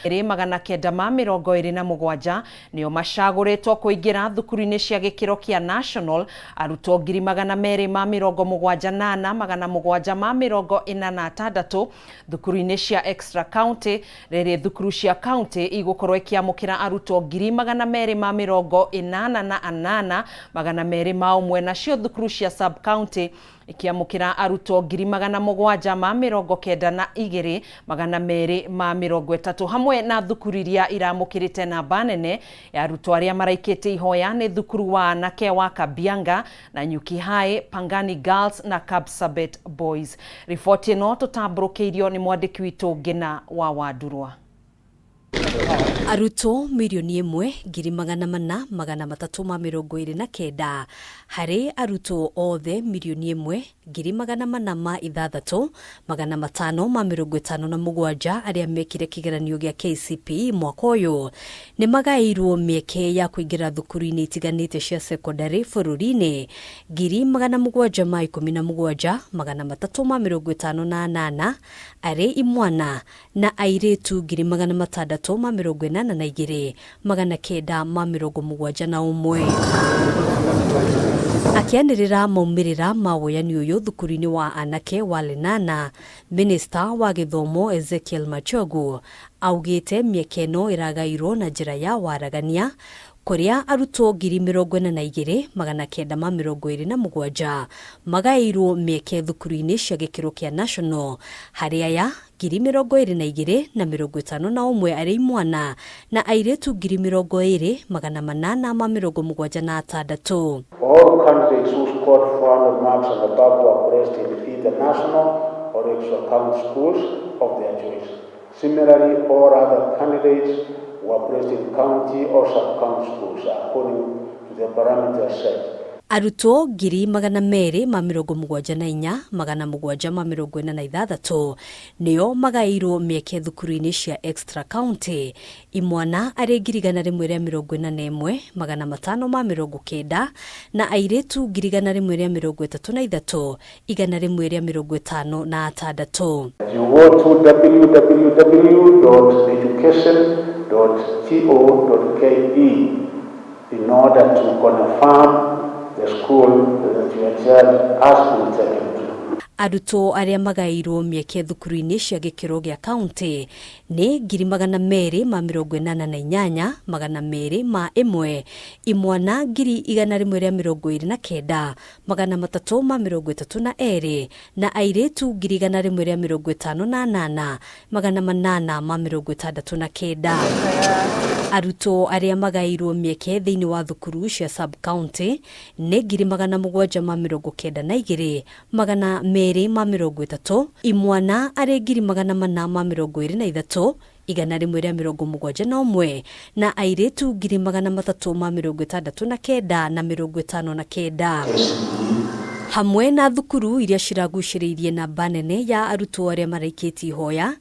927 nĩo macagũrĩtwo kũingĩra thukuru-inĩ cia gĩkĩro kĩa national, arutwo 274,786 thukuru-inĩ cia extra county. Rĩrĩ thukuru cia county igũkorwo ikĩamũkĩra arutwo 288,201, nacio thukuru cia sub county ikiamũkĩra arutwo 792,230. Hamwe na thukuru iria iramũkĩrĩte namba nene ya arutwo arĩa maraikĩtie ihoya nĩ thukuru wa anake wa Kabianga na Nyuki High, Pangani Girls na Kapsabet Boys. Riboti ĩno tũtambũrũkĩirio nĩ mwandĩki witũ Ngina wa Wandurwa. Arutwo 1,400,329 harĩ arutwo othe 1,406,557 arĩa mekire kĩgeranio gĩa KCPE mwaka ũyũ nĩ magaĩirwo mĩeke ya kũingĩra thukuru-inĩ itiganĩte cia sekondarĩ bũrũri-inĩ. 717,358 arĩ imwana na airĩtu 682,971. Akĩanĩrĩra maumĩrĩra ma woyani ũyũ thukuru-inĩ wa anake wa Lenana, Minista wa gĩthomo Ezekiel Machogu augĩte mĩeke ĩno ĩragairwo na njĩra ya waragania, kũrĩa arutwo 42,927 magaĩirwo mĩeke thukuru-inĩ cia gĩkĩro kĩa national. Harĩ aya, 22,051 arĩ imwana na airĩtu 20,876. All candidates who scored 400 marks and above were placed in either national or extra county schools of their choice. Similarly, all other candidates were placed in county or sub-county schools according to the parameters set. Arutwo 274,746 nĩo magaĩirwo mĩeke thukuru-inĩ cia extra county, imwana arĩ 141,590 na airĩtu 133,156. You go to www.education.go.ke in order to confirm the school that your child has been taken to. Arutwo arĩa magaĩirwo mĩeke thukuru-inĩ cia gĩkĩro gĩa county nĩ 288,201, imwana 129,332 na airĩtu 158,869. Arutwo arĩa magaĩirwo mĩeke thĩinĩ wa thukuru cia sub county nĩ 792,230, imwana arĩ 423,171 na airĩtu 369,059. Hamwe na thukuru iria ciragucĩrĩirie namba nene ya arutwo arĩa maraikĩtie ihoya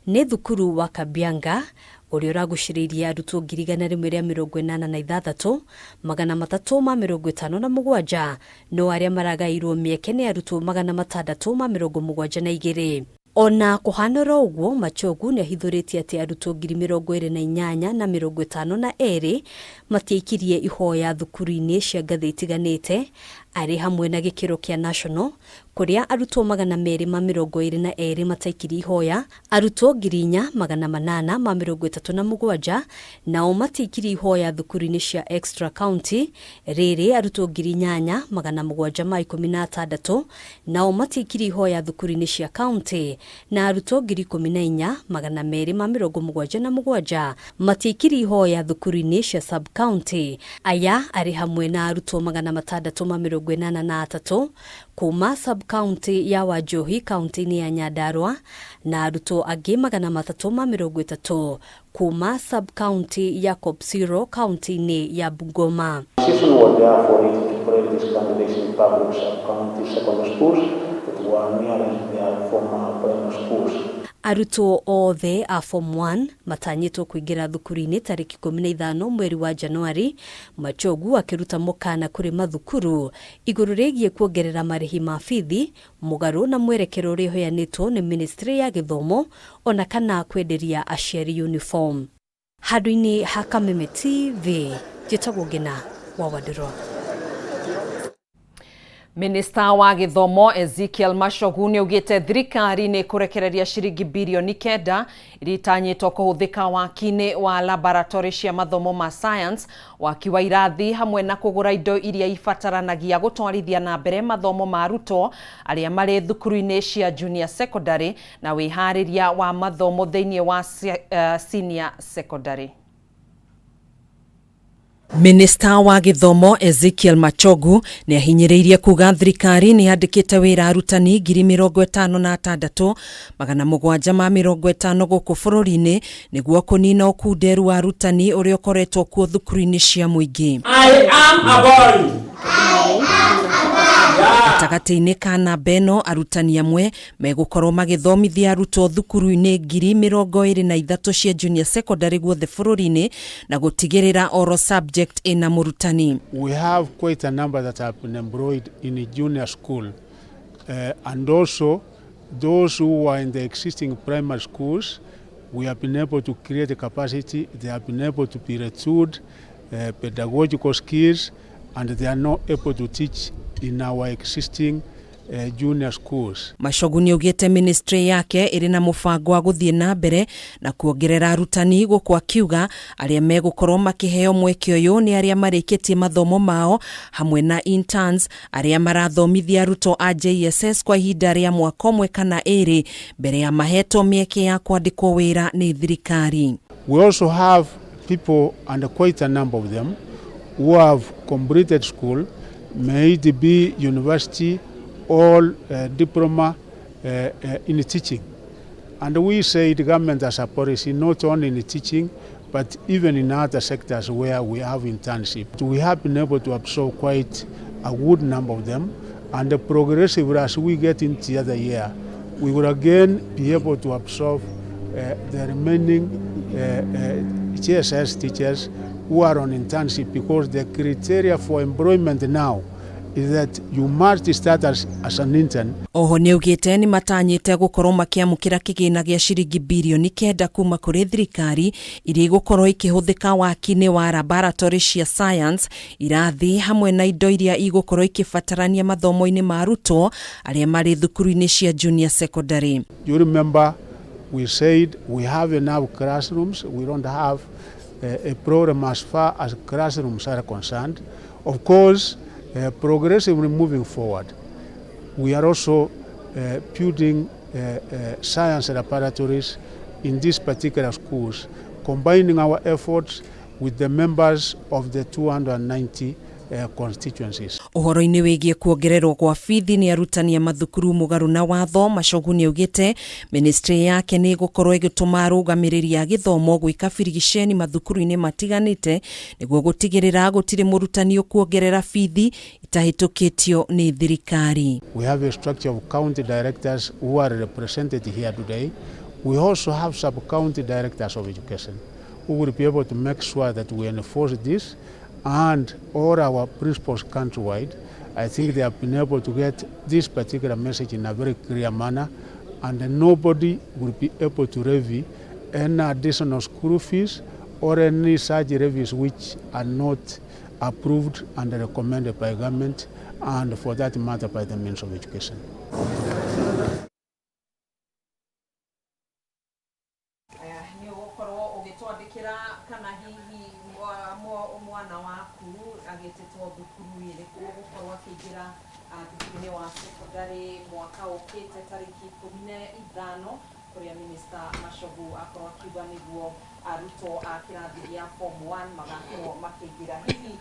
nĩ thukuru wa Kabianga, ũrĩa ũragucĩrĩirie arutwo 186,357, no arĩa maragaĩirwo mĩeke nĩ arutwo 672. Ona kũhana oro ũguo, Machogu nĩ ahithũrĩtie atĩ arutwo 28,052 matiaikirie ihoya thukuru-inĩ cia ngathĩ itiganĩte, arĩ hamwe na gĩkĩro kĩa national, kũrĩa arutwo 222 mataikirie ihoya, arutwo 4,837 nao matiaikirie ihoya thukuru-inĩ cia extra county. Rĩrĩ arutwo 8,716 nao matiaikirie ihoya thukuru-inĩ cia county, na arutwo 14,277 matiaikirie ihoya thukuru-inĩ cia sub county. Aya arĩ hamwe na arutwo 683 kuma sub county ya Wanjohi kaunti-inĩ ya Nyandarua na arutwo angĩ 330 kuma sub county ya Kopsiro kaunti-inĩ ya Bungoma. Decision was therefore reached to place these candidates in public sub-county secondary schools that were nearest their former primary schools. Arutwo othe a form 1 matanyĩtwo kũingĩra thukuru-inĩ tarĩki 15 mweri wa Januari. Machogu akĩruta mũkana kũrĩ mathukuru igũrũ rĩgiĩ kuongerera marĩhi ma bithi mũgarũ na mwerekero ũrĩa ũheanĩtwo nĩ ministry ya gĩthomo ona kana kwenderia aciari uniform. Handũ-inĩ ha Kameme TV, njĩtagwo Ngina wa Wandirwa. Minista wa gĩthomo Ezekiel Machogu nĩ augĩte thirikari nĩ kũrekereria ciringi birioni 9 iria itanyĩtwo kũhũthĩka waki-inĩ wa laboratory cia mathomo ma science, waki wa irathi hamwe na kũgũra indo iria ibataranagia gũtwarithia na mbere mathomo ma arutwo arĩa marĩ thukuru-inĩ cia junior secondary na wĩharĩria wa mathomo thĩinĩ wa senior secondary. Minista wa gĩthomo Ezekiel Machogu nĩ ahinyĩrĩirie kuga thirikari nĩ yandĩkĩte wĩra arutani 56,750 gũkũ bũrũri-inĩ nĩguo kũnina ũkunderu wa arutani ũrĩa ũkoretwo kuo thukuru-inĩ cia mũingĩ. I am a boy. Gatagatĩ-inĩ ka namba ĩno, arutani amwe megũkorwo magĩthomithia arutwo thukuru-inĩ 23,000 cia junior secondary guothe bũrũri-inĩ na gũtigĩrĩra oro subject ĩna mũrutani. We have quite a number that have been employed in junior school, and also those who are in the existing primary schools, we have been able to create a capacity, they have been able to be retooled, pedagogical skills, and they are now able to teach in our existing junior schools. Machogu nĩ augĩte ministry yake ĩrĩ na mũbango wa gũthiĩ na mbere na kuongerera arutani, gũkũ akiuga arĩa megũkorwo makĩheo mweke ũyũ nĩ arĩa marĩkĩtie mathomo mao hamwe na interns arĩa marathomithia arutwo a JSS kwa ihinda rĩa mwaka ũmwe kana 2 mbere ya mahetwo mĩeke ya kwandĩkwo wĩra nĩ thirikari. We also have people, and quite a number of them, who have completed school, may it be university or diploma in teaching. And we say the government has a policy not only in teaching, but even in other sectors where we have internship. We have been able to absorb quite a good number of them, and progressively as we get into the other year, we will again be able to absorb the remaining JSS teachers who are on internship, because the criteria for employment now is that you must start as an intern. Oho nĩ augĩte nĩ matanyĩte gũkorwo makĩamũkĩra kĩgĩna gĩa ciringi birioni 9 kuma kũrĩ thirikari iria igũkorwo ikĩhũthĩka waki-inĩ wa laboratory cia science, irathi hamwe na indo iria igũkorwo ikĩbatarania mathomo-inĩ ma arutwo arĩa marĩ thukuru-inĩ cia junior secondary. You remember we said we have enough classrooms, we don't have a problem as far as classrooms are concerned. Of course, progressively moving forward, we are also building science laboratories in these particular schools, combining our efforts with the members of the 290 constituencies. Ũhoro-inĩ wĩgiĩ kuongererwo kwa bithi nĩ arutani a mathukuru mũgarũ na watho, Machogu nĩ augĩte ministry yake nĩ ĩgũkorwo ĩgĩtũma arũgamĩrĩri a gĩthomo gwĩka birigiceni mathukuru-inĩ matiganĩte nĩguo gũtigĩrĩra gũtirĩ mũrutani ũkuongerera bithi itahĩtũkĩtio nĩ thirikari. We have a structure of county directors who are represented here today. We also have sub-county directors of education who will be able to make sure that we enforce this, and all our principals countrywide, I think they have been able to get this particular message in a very clear manner, and nobody will be able to levy any additional school fees or any such levies which are not approved and recommended by government, and for that matter by the Ministry of Education. Kana hihi mwana waku agĩtĩtwo thukuru ĩrĩkũ gũkorwo akĩingĩra thukuru-inĩ wa secondary mwaka ũkĩte tarĩki 15, kũrĩa Minister Machogu akorwo akiuga nĩguo arutwo a kĩrathi gĩa form 1 magakorwo makĩingĩra. Hihi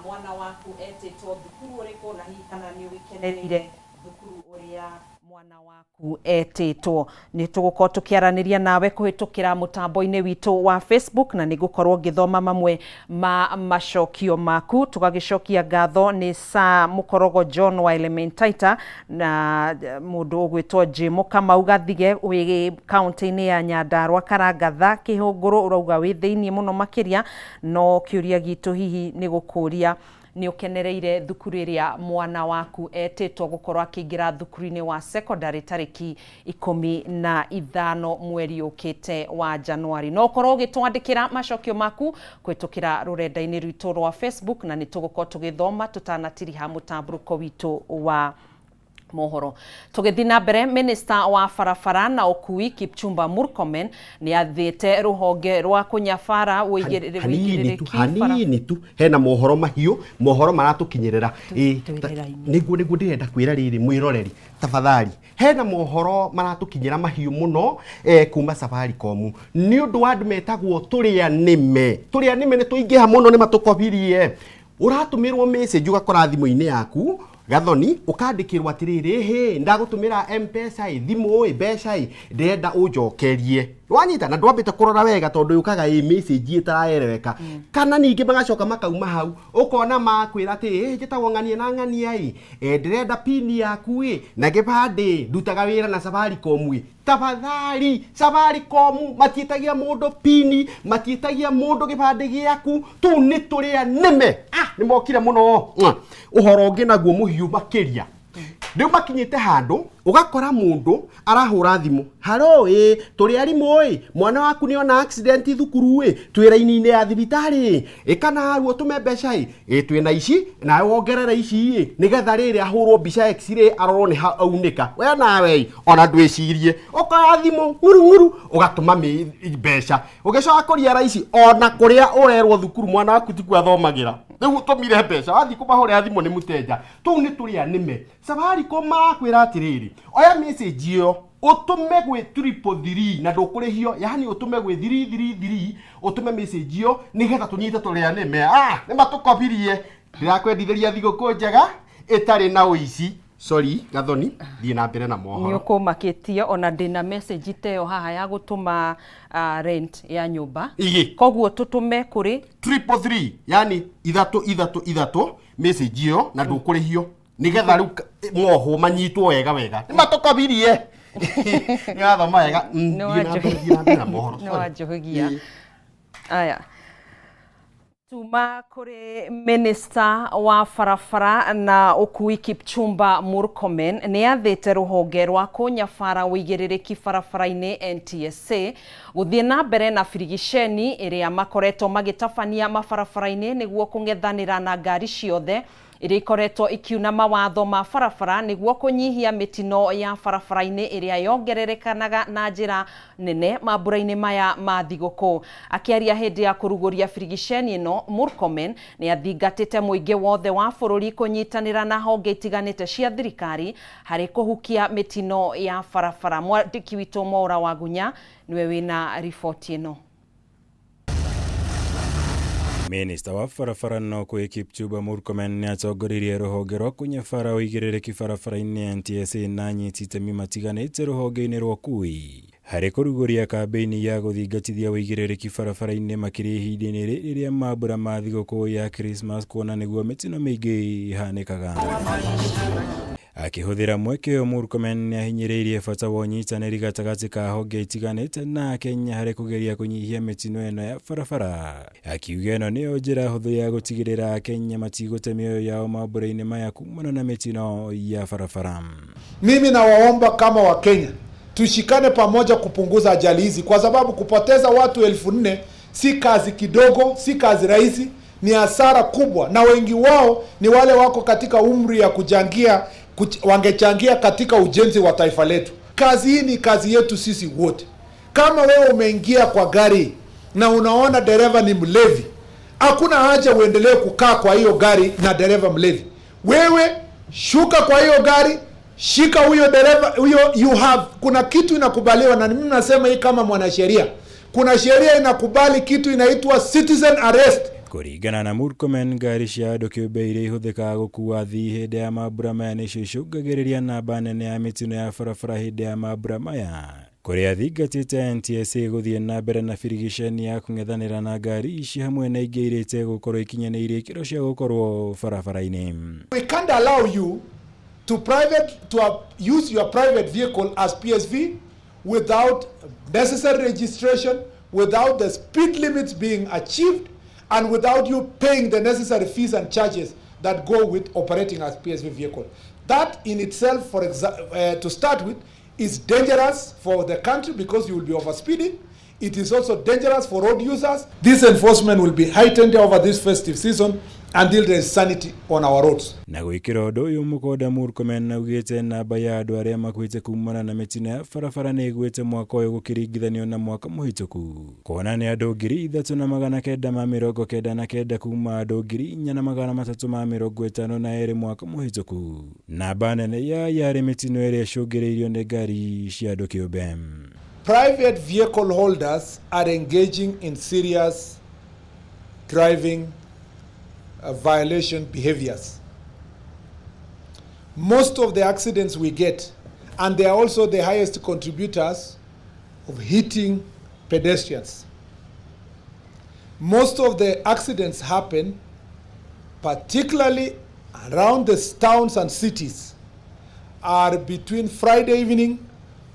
mwana waku etĩtwo thukuru ũrĩkũ, na hihi kana nĩ ũgĩkenereire thukuru ũrĩa Mwana waku etĩtwo. Nĩ tũgũkorwo tũkĩaranĩria nawe kũhĩtũkĩra mũtambo-inĩ witũ wa Facebook, na nĩ ngũkorwo ngĩthoma mamwe ma macokio maku. Tũgagĩcokia ngatho nĩ Sa Mũkorogo John wa Elementaita na mũndũ ũgwĩtwo Jimo Kamau Gathige wĩ kaunti-inĩ ya Nyandarua Karangatha Kĩhũngũrũ, ũrauga wĩ thĩiniĩ mũno makĩria. No kĩũria gitũ hihi nĩ gũkũria nĩ ũkenereire thukuru ĩrĩa mwana waku etĩtwo gũkorwo akĩingĩra thukuru-inĩ wa secondary tarĩki 15 mweri ũkĩte wa Januari. No ũkorwo ũgĩtwandĩkĩra macokio maku kũhĩtũkĩra rũrenda-inĩ rwitũ rwa Facebook, na nĩ tũgũkorwo tũgĩthoma tũtanatiriha mũtambũrũko witũ wa mohoro. Tũgĩthiĩ na mbere, Minista wa barabara na ũkui Kipchumba Murkomen nĩ athĩte rũhonge rwa kũnyabara hanini tu hanini tu hena mohoro mahiũ, mohoro maratũkinyĩrĩra. Nĩguo ndĩrenda kwĩra rĩrĩ mwĩroreri, tafadhali, hena mohoro maratũkinyĩra mahiũ mũno kuma Safaricom nĩ ũndũ wa andũ metagwo tũrĩa nĩme. Tũrĩa nĩme nĩ tũingĩha mũno, nĩ matũkobirie. Ũratũmĩrwo message ũgakora thimũ-inĩ yaku Gathoni, ũkandĩkĩrwo atĩrĩrĩ, hĩ ndagũtũmĩra M-Pesa ĩ thimũ ĩ mbeca ĩ ndĩrenda ũnjokerie. Wanyita na ndwambĩte kũrora wega tondũ yũkaga ĩ message ĩtaraeleweka. Kana ningĩ magacoka makauma hau ũkona makwĩra atĩ ĩ njĩtagwo ng'ania na ng'ania ĩ ndĩrenda pin yaku ĩ na gĩbandĩ, ndutaga wĩra na Safaricom ĩ. Tafadhali, Safaricom matiĩtagia mũndũ pini, matiĩtagia mũndũ gĩbandĩ gĩaku, tũu nĩ tũrĩa nĩme. Nĩ mokire mũno. Ũhoro ũngĩ naguo mũhiũ makĩria, rĩu makinyĩte handũ ũgakora mũndũ arahũra thimũ, haro ĩ tũrĩ arimũ ĩ mwana waku nĩ ona accident thukuru ĩ twĩ raini-inĩ ya thibitarĩ ĩ kana ruo tũme mbeca ĩ ĩ twĩna ici nawe wongerere ici ĩ nĩgetha rĩrĩ ahũrwo mbica x-ray arorwo nĩ ha aunĩka. We nawe ĩ ona ndwĩcirie, ũkoya thimũ ng'uru ng'uru ũgatũma mbeca, ũgĩcoka kũria raici ona kũrĩa ũrerwo thukuru mwana waku tikuo athomagĩra, rĩu ũtũmire mbeca wathiĩ kũmahũrĩra thimũ nĩ mũtenja. Tũu nĩ tũrĩa nĩme. Safaricom marakwĩra atĩrĩrĩ, oya message ĩyo ũtũme gwĩ 333 na ndũkũrĩhio, yani ũtũme gwĩ 333 ũtũme message ĩyo nĩgetha tũnyite tũrĩa nĩme. Nĩ matũkobirie. Ndĩrakwendithĩria thigũkũ njega ĩtarĩ na ũici. Sorry Gathoni, thiĩ na mbere na mohoro. Nĩ ũkũmakĩtie ona ndĩna message ta ĩyo haha ya gũtũma rent ya nyũmba. Koguo tũtũme kũrĩ 333, yani 333 message ĩyo na ndũkũrĩhio nĩgetha rĩu mohwo manyitwo wega wega. Nĩ matũkobirie. Nĩ wathoma wega. Nĩ wanjũhĩgia. Aya. Tuma kũrĩ Minista wa barabara na ũkui Kipchumba Murkomen nĩ athĩte rũhonge rwa kũnyabara ũigĩrĩrĩki barabara-inĩ NTSA gũthiĩ na mbere na birigiceni ĩrĩa makoretwo magĩtabania mabarabara-inĩ nĩguo kũng'ethanĩra na ngari ciothe iria ikoretwo ikiuna mawatho ma barabara nĩguo kũnyihia mĩtino ya barabara-inĩ ĩrĩa yongererekanaga na njĩra nene mambura-inĩ maya ma thigũkũ. Akĩaria hĩndĩ ya kũrugũria birigiceni ĩno, Murkomen nĩ athingatĩte mũingĩ wothe wa bũrũri kũnyitanĩra na honge itiganĩte cia thirikari harĩ kũhukia mĩtino ya barabara. Mwandĩki witũ Mwaura Wagunya nĩwe wĩna riboti ĩno. Minista wa barabara na ũkui Kipchumba Murkomen nĩ atongoririe rũhonge rwa kũnyabara ũigĩrĩrĩki barabara-inĩ NTSA na anyiti itemi matiganĩte rũhonge-inĩ rwa ũkui harĩ kũrugũria kambĩini ya gũthingatithia ũigĩrĩrĩki barabara-inĩ makĩria ihinda-inĩ rĩrĩa mambura ma thigũkũ ya Christmas kuona nĩguo mĩtino mĩingĩ ĩhanĩkaga. Akĩhũthĩra mweke ũyũ, Murkomen nĩ ahinyĩrĩirie bata wa ũnyitanĩri gatagatĩ ka honge itiganĩte na Kenya harĩ kũgeria kũnyihia mĩtino ĩno ya barabara. Akiuga ĩno nĩyo njĩra hũthũ ya gũtigĩrĩra Akenya matigũte mĩoyo yao mambura-inĩ maya kumana na mĩtino ya barabara. Mimi nawaomba kama Wakenya tushikane pamoja kupunguza ajali hizi, kwa sababu kupoteza watu 4,000 si kazi kidogo, si kazi rahisi, ni hasara kubwa, na wengi wao ni wale wako katika umri ya kuchangia, wangechangia katika ujenzi wa taifa letu. Kazi hii ni kazi yetu sisi wote. Kama wewe umeingia kwa gari na unaona dereva ni mlevi, hakuna haja uendelee kukaa kwa hiyo gari na dereva mlevi. Wewe shuka kwa hiyo gari, shika huyo dereva huyo. You have, kuna kitu inakubaliwa, na mimi nasema hii kama mwanasheria, kuna sheria inakubali kitu inaitwa citizen arrest. Kũringana na Murkomen, ngari cia andũ kĩũmbe iria ihũthĩkaga gũkua athii hĩndĩ ya mambura maya nĩcio icũngagĩrĩria namba nene ya mĩtino ya barabara hĩndĩ ya mambura maya, kũrĩa thingatĩte NTSA gũthiĩ na mbere na birigiceni ya kũng'ethanĩra na ngari ici hamwe na ingĩ iria itegũkorwo ikinyanĩirie ikĩro cia gũkorwo barabara-inĩ. We can't allow you to use your private vehicle as PSV without necessary registration, without the speed limits being achieved, and without you paying the necessary fees and charges that go with operating as PSV vehicle. That in itself, to start with, is dangerous for the country because you will be overspeeding. It is also dangerous for road users. This enforcement will be heightened over this festive season until there is sanity on our roads. Na gwĩkĩra ũndũ ũyũ mũkonda, Murkomen augĩte namba ya andũ arĩa makuĩte kumana na mĩtino ya barabara nĩ ĩgwĩte mwaka ũyũ gũkĩringithanio na mwaka mũhĩtũku, kuona nĩ andũ 3999 kuma andũ 4352 mwaka mũhĩtũku. Namba nene ya yarĩ mĩtino ĩrĩa ĩcũngĩrĩirio nĩ ngari cia andũ kĩũmbe. Private vehicle holders are engaging in serious driving violation behaviors. Most of the accidents we get, and they are also the highest contributors of hitting pedestrians. Most of the accidents happen particularly around the towns and cities, are between Friday evening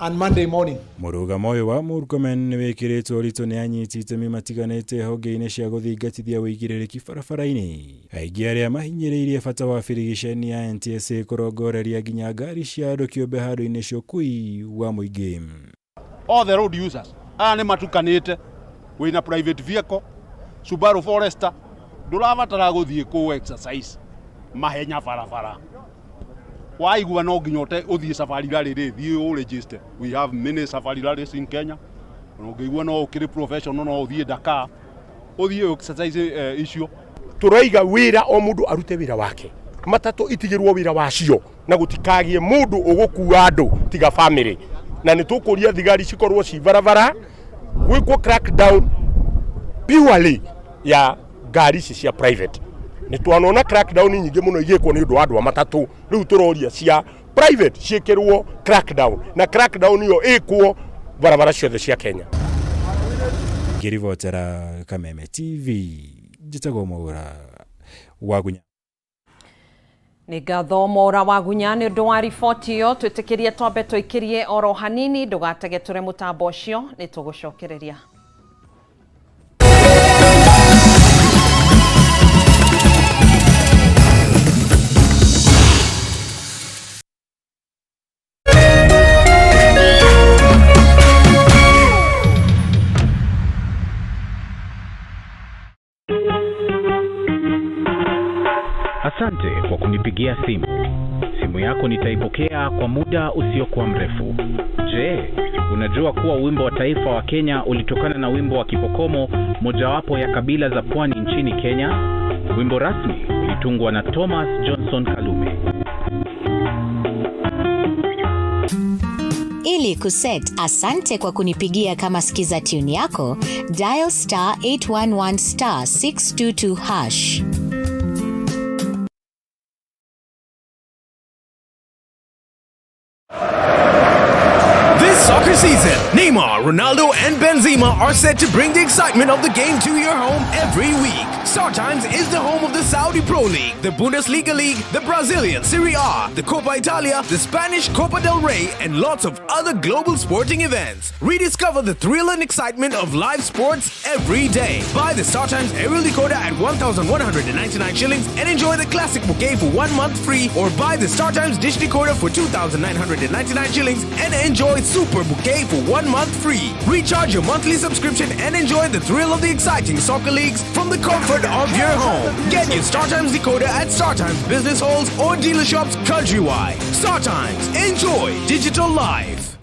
and Monday morning. Mũrũgamo ũyũ wa Murkomen nĩ wĩkĩrĩtwo ũritũ nĩ anyiti itemi matiganĩte honge-inĩ cia gũthingatithia ũigĩrĩrĩki barabara-inĩ, aingĩ arĩa mahinyĩrĩirie bata wa birigiceni ya NTSA kũrongoreria nginya ngari cia andũ kĩũmbe handũ-inĩ cia ũkui wa mũingĩ. All the road users aya nĩ matukanĩte, wĩna private vehicle Subaru Forester ndũrabatara gũthiĩ kũ exercise mahenya barabara, waigua no nginya ũthiĩ safari rally rĩ, thiĩ ũ register. We have many safari rallies in Kenya. Ũngĩigua no ũkĩrĩ professional no ũthiĩ Dakar ũthiĩ exercise icio. Tũraiga wĩra o mũndũ arute wĩra wake, matatũ itigĩrwo wĩra wacio na gũtikagie mũndũ ũgũkua andũ tiga family, na nĩ tũkũria thigari cikorwo ci barabara gwĩkwo crackdown purely ya ngari ici cia private. Nĩ twanona crackdown nyingĩ mũno igĩkwo nĩ ũndũ wa andũ a matatũ, rĩu tũroria cia private ciĩkĩrwo crackdown, na crackdown ĩyo ĩkwo barabara ciothe cia Kenya. Ngĩribotera Kameme TV, njĩtagwo Mwaura Wagunya. Nĩ ngatho Mwaura Wagunya nĩ ũndũ wa riboti ĩyo. Twĩtĩkĩrie twambe tũikĩrie oro hanini, ndũgatege tũre mũtambo ũcio, nĩ tũgũcokereria. Asante kwa kunipigia simu. Simu yako nitaipokea kwa muda usiokuwa mrefu. Je, unajua kuwa wimbo wa taifa wa Kenya ulitokana na wimbo wa Kipokomo, mojawapo ya kabila za pwani nchini Kenya? Wimbo rasmi ulitungwa na Thomas Johnson Kalume. Ili kuset asante kwa kunipigia kama skiza tune yako, dial star 811 star 622 hash. This soccer season, Neymar, Ronaldo, and Benzema are set to bring the excitement of the game to your home every week. StarTimes is the home of the Saudi Pro League, the Bundesliga League, the Brazilian Serie A, the Coppa Italia, the Spanish Copa del Rey, and lots of other global sporting events. Rediscover the thrill and excitement of live sports every day. Buy the StarTimes aerial decoder at 1,199 shillings and enjoy the classic bouquet for 1 month free, or buy the StarTimes dish decoder for 2,999 shillings and enjoy Super Bouquet for 1 month free. Recharge your monthly subscription and enjoy the thrill of the exciting soccer leagues from the comfort of your home. Get your StarTimes decoder at StarTimes business halls or dealer shops countrywide. StarTimes, enjoy digital life.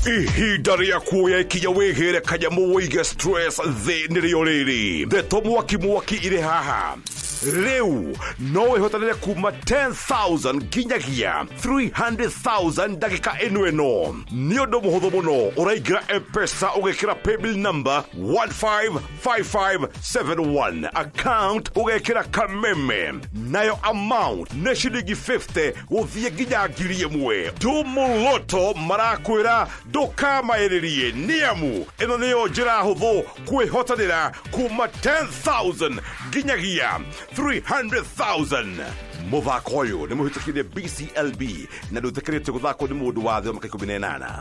Ihinda rĩa kuoya ikinya wĩgĩre kanyamũ wĩige stress thĩ nĩrĩo rĩrĩ. Ndeto mwaki mwaki irĩ haha. Rĩu no wĩhotanĩre kuma 10,000 nginyagia 300,000 ndagĩka ĩno ĩno. Nĩ ũndũ mũhũthũ mũno, ũraingĩra M-Pesa ũgekĩra paybill number 155571, account ũgekĩra Kameme, nayo amount nĩ ciringi 50 gũthiĩ nginya 1,000. Tumuloto marakwĩra ndũkamaĩrĩrie, nĩamu ĩno nĩyo njĩra hũthũ kwĩhotanĩra kuma 10,000 nginyagia 300,000. Mũthako ũyũ nĩ mũhĩtũkire BCLB na ndũĩtĩkĩrĩtio gũthakwo nĩ mũndũ wa thĩ wa mĩaka 18.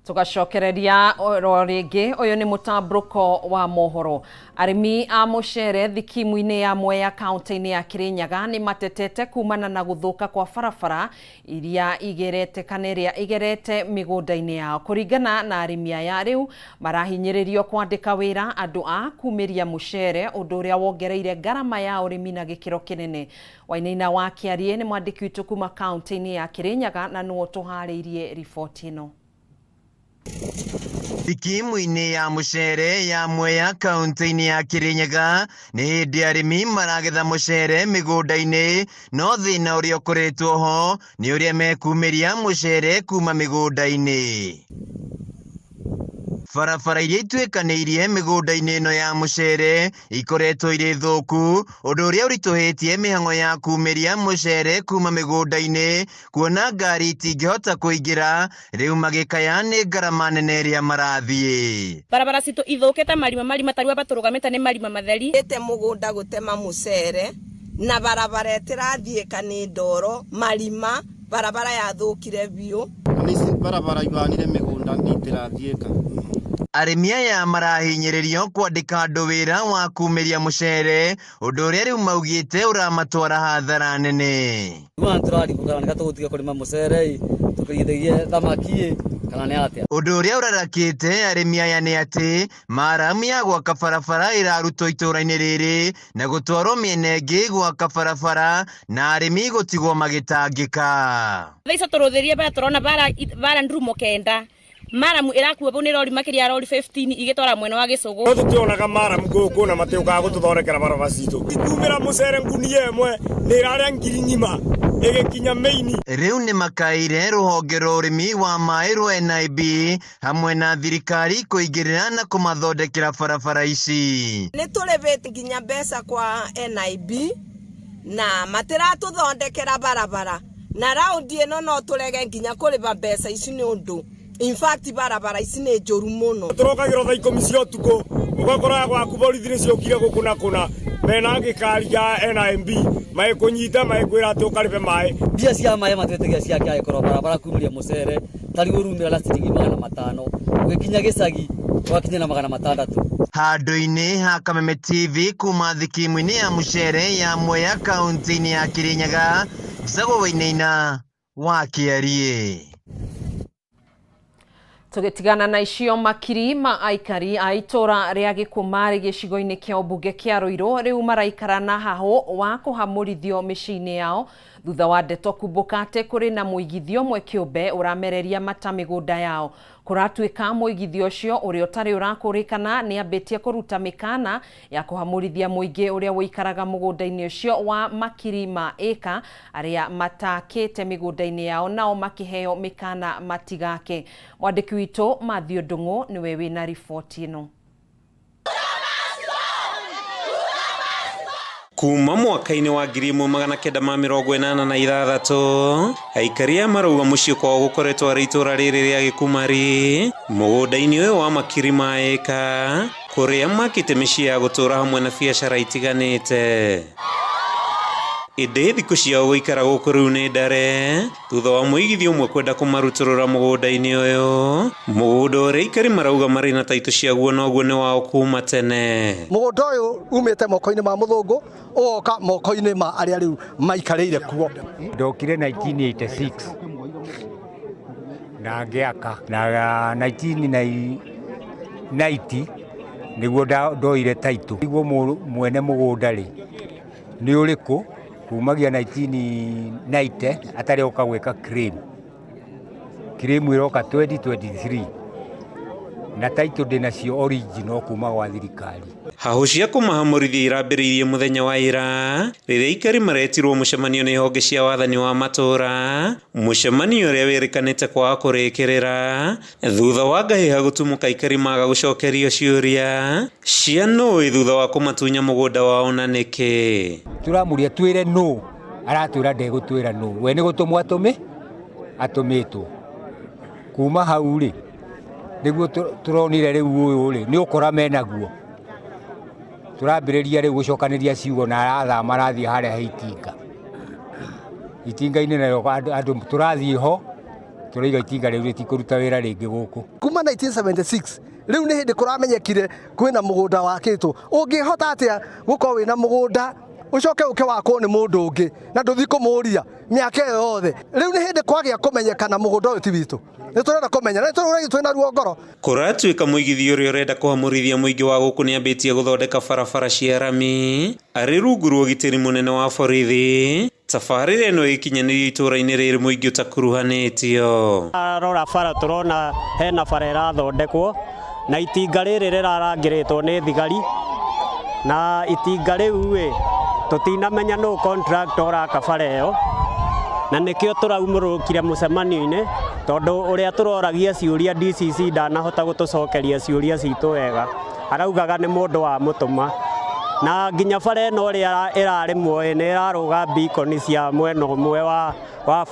Tugacokereria oro rĩngĩ. Ũyũ nĩ mũtambũrũko wa mohoro. Arĩmi a mũcere thikimu-inĩ ya Mwea kaunti-inĩ ya Kirinyaga nĩ matetete kumana na gũthũka kwa barabara iria igerete kana ĩrĩa igerete mĩgũnda-inĩ yao. Kũringana na arĩmi aya, rĩu marahinyĩrĩrio kwandĩka wĩra andũ a kumĩria mũcere, ũndũ ũrĩa wongereire ngarama ya ũrĩmi na gĩkĩro kĩnene. Wainaina wa Kĩarie nĩ mwandĩki witũ kuma kaunti-inĩ ya Kirinyaga na nĩwe ũtũharĩirie riboti ĩno. Thikimu-inĩ ya mũcere ya Mwea kaunti-inĩ ya Kirinyaga nĩ hĩndĩ arĩmi maragetha mũcere mĩgũnda-inĩ, no thĩna ũrĩa ũkoretwo ho nĩ ũrĩa mekumĩria mũcere kuma mĩgũnda-inĩ. Barabara iria ituĩkanĩirie mĩgũnda-inĩ ĩno ya mũcere ikoretwo irĩ thũku, ũndũ ũrĩa ũritũhĩtie mĩhang'o ya kumĩria mũcere kuma mĩgũnda-inĩ, kuona ngari itingĩhota kũingĩra, rĩu magĩkaya nĩ ngarama nene ĩrĩa marathiĩ. Barabara citũ ithũkĩte marima marima, tarĩu aba tũrũgamĩte nĩ marima matheri. Ĩte mũgũnda gũtema mũcere na barabara ĩtĩrathiĩka nĩ ndoro marima, barabara yathũkire biũ. Nĩ barabara ibanire mĩgũnda itirathiĩka. Arĩmi aya marahinyĩrĩrio kwandĩka andũ wĩra wa kumĩria mũcere, ũndũ ũrĩa rĩu maugĩte ũramatwara hathara nene. Rĩu tũrarigwo kana nĩ tũgũtiga kũrĩma mũcere tũkĩrĩithagie thamaki kana nĩ atĩa. Ũndũ ũrĩa ũrarakĩte arĩmi aya nĩ atĩ maramu ya gwaka barabara ĩrarutwo itũũra-inĩ rĩrĩ na gũtwarwo mĩena ĩngĩ gwaka barabara, na arĩmi gũtigwo magĩtangĩka. Thaa icio tũrũthĩrie bara tũrona bara ndurumo 9, maramu ĩrakuo bau nĩ rori makĩria ya rori 15 igĩtwara mwena wa Gĩcũgũ. No tũtionaga maramu gũkũ na matiũkaga gũtũthondekera barabara citũ. Ikumĩra mũcere ngunia ĩmwe nĩ ĩrarĩa ngiri ng'ima ĩgĩkinya mĩini. Rĩu nĩ makaire rũhonge rwa ũrĩmi wa maĩ rwa NIB hamwe na thirikari kũingĩrĩra na kũmathondekera barabara ici. Nĩ tũrĩbĩte nginya mbeca kwa NIB na matiratũthondekera barabara, na raundi ĩno no tũrege nginya kũrĩba mbeca ici nĩ ũndũ in fact barabara ici nĩ njũru mũno. Tũrokagĩrwo thaa 10 cia ũtukũ, ũgakora gwaku borithi nĩ ciokire gũkũ na kũna mena gĩkari gĩa NIMB magĩkũnyita magĩkwĩra atĩ ũkarĩbe maĩ. Mbia cia maĩ matwĩtagia cia kĩagĩkorwo barabara kumĩria mũcere tarĩu ũrumĩra na ciringi 500, ũgĩkinya gĩcagi ũgakinya na 600. Handũ-inĩ ha Kameme TV kuma thikimu-inĩ ya mũcere ya Mwea kaunti-inĩ ya Kirinyaga, Njĩtagwo Wainaina wa Kĩariĩ. Tũgĩtigana na icio, makiri ma aikari a itũra rĩa Gĩkũmarĩ gĩcigo-inĩ kĩa ũmbunge kĩa Ruiru rĩu maraikara na hahũ wa kũhamũrithio mĩciĩ-inĩ yao thutha wa ndeto kumbũka atĩ kũrĩ na mũigithio ũmwe kĩũmbe ũramereria mata mĩgũnda yao. Kũratuĩka mũigithio ũcio ũrĩa ũtarĩ ũrakũrĩkana nĩ ambĩtie kũruta mĩkana ya kũhamũrithia mũingĩ ũrĩa ũikaraga mũgũnda-inĩ ũcio wa makiri ma ĩka, arĩa matakĩte mĩgũnda-inĩ yao nao makĩheo mĩkana matigake. Mwandĩki witũ Matthew Ndung'u nĩwe wĩna riboti ĩno. Kuma mwaka-inĩ wa 1986, aikari aya marauga mũciĩ kwao gũkoretwo arĩ itũra rĩrĩ rĩa Gĩkumari mũgũnda-inĩ ũyũ wa makiri ma ĩka, kũrĩa makĩte mĩciĩ ya gũtũra hamwe na biacara itiganĩte. Ĩndĩ thikũ ciao gũikara gũkũ rĩu nĩ ndare thutha wa mũigithio ũmwe kwenda kũmarutũrũra mũgũnda-inĩ ũyũ, mũgũnda ũrĩa aikari marauga marĩ na taitũ ciaguo noguo nĩ wao kuma tene. Mũgũnda ũyũ umĩte moko-inĩ ma mũthũngũ ũgoka moko-inĩ ma arĩa rĩu maikarĩire kuo. Ndokire 1986 Na ngĩaka na 1990 nĩguo ndoire title. Nĩguo mwene mũgũnda rĩ nĩ ũrĩkũ kumagia 1990 atarĩ oka gwĩka claim. Claim ĩroka 2023 na title ndĩnacio original kuma gwa thirikari. Hahũ cia kũmahamũrithia irambĩrĩirie mũthenya wa ira rĩrĩa aikari maretirwo mũcemanio nĩ honge cia wathani wa matũũra, mũcemanio ũrĩa wĩrĩkanĩte kwaga kũrĩkĩrĩra thutha wa ngahĩha gũtumũka aikari maga gũcokerio ciũria cia nũĩ thutha wa kũmatunya mũgũnda wao na nĩkĩ. Tũramũria twĩre nũ, aratwĩra ndegũtwĩra nũ, we nĩ gũtũmwo atũmĩtwo. Kuma hau rĩ nĩguo tũronire rĩu ũyũ rĩ nĩ ũkora menaguo. Tũrambĩrĩria rĩu gũcokanĩria ciugo na arathama arathiĩ harĩa he itinga. Itinga-inĩ narĩo andũ tũrathiĩ ho tũraiga itinga rĩu rĩtikũruta wĩra rĩngĩ gũkũ. Kuma 1976 rĩu nĩ hĩndĩ kũramenyekire kwĩna mũgũnda wakĩtwo. Ũngĩhota atĩa gũkorwo wĩna mũgũnda ũcoke ũke wakwo nĩ mũndũ ũngĩ na ndũthiĩ kũmũria mĩaka ĩyo yothe? Rĩu nĩ hĩndĩ kwagĩa kũmenyekana mũgũnda ũyũ ti witũ. Nĩ tũrenda kũmenya na nĩ twĩna ruo ngoro. Kũratuĩka mũigithia ũrĩa ũrenda kũhamũrithia mũingĩ wa gũkũ nĩambĩtie gũthondeka barabara cia rami arĩ rungu rwa ũgitĩri mũnene wa borithi. Tabarĩra ĩno ĩkinyanĩrio itũũra-inĩ rĩrĩ mũingĩ ũtakuruhanĩtio. Rora bara tũrona hena bara ĩrathondekwo na itinga rĩrĩ rĩrarangĩrĩtwo nĩ thigari na itinga rĩu ĩ tũtinamenya nũ contractor ũraka bara ĩyo na nĩkĩo tũraumũrũkire mũcemanio-inĩ tondũ ũrĩa tũroragia ciũria DCC ndanahota gũtũcokeria ciũria citũ wega, araugaga nĩ mũndũ wa mũtũma na nginya bara ĩno ũrĩa ĩrarĩmwo nĩ ĩrarũga beacon cia mwena ũmwe wa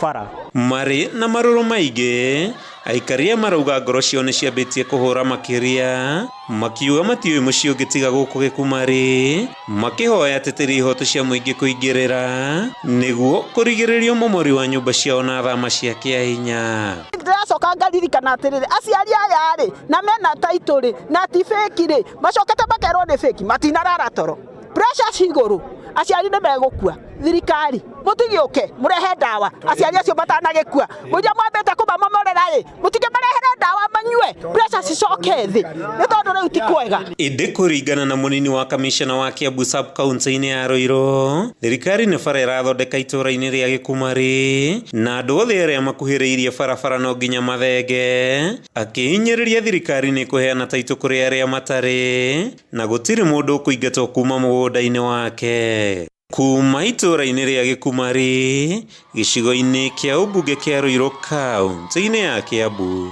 bara. Marĩ na marũrũ maingĩ aikaria marauga ngoro ciao nĩ ciambĩtie kũhũra makĩria makiuga matiũĩ mũciĩ ũngĩ tiga gũkũ Gĩkumarĩ, makĩhoya ateteri ihoto cia mũingĩ kũingĩrĩra nĩguo kũrigĩrĩria ũmomori wa nyũmba ciao na thama cia kĩahinya. Ndĩracoka ngaririkana atĩrĩrĩ, aciari aya rĩ na mena title rĩ na ti fake rĩ macokete makerwo nĩ fake, matinarara toro, pressure ci igũrũ, aciari nĩ megũkua. Thirikari mũtigĩũke mũrehe ndawa aciari acio matanagĩkua, mũiria mwambĩte kũmamomorera ĩ mũtingĩmarehere ndawa manyue pressure cicoke thĩ nĩ tondũ rĩu ti kwega. Ĩndĩ kũringana na mũnini wa kamishna wa Kiambu sub county-inĩ ya Ruiru, thirikari nĩ bara ĩrathondeka itũũra-inĩ rĩa Gĩkumarĩ na andũ othe arĩa makuhĩrĩirie barabara no nginya mathenge, akĩhinyĩrĩria thirikari nĩ kũheana taitũ kũrĩ arĩa matarĩ na gũtirĩ mũndũ ũkũingatwo kuma mũgũnda-inĩ wake. Kuma itũũra-inĩ rĩa Gĩkumarĩ gĩcigo-inĩ kĩa ũmbunge kĩa Ruiru kaunti-inĩ ya Kiambu,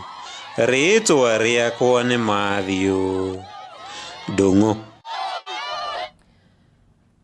rĩtwa rĩakwa nĩ Matthew Ndung'u.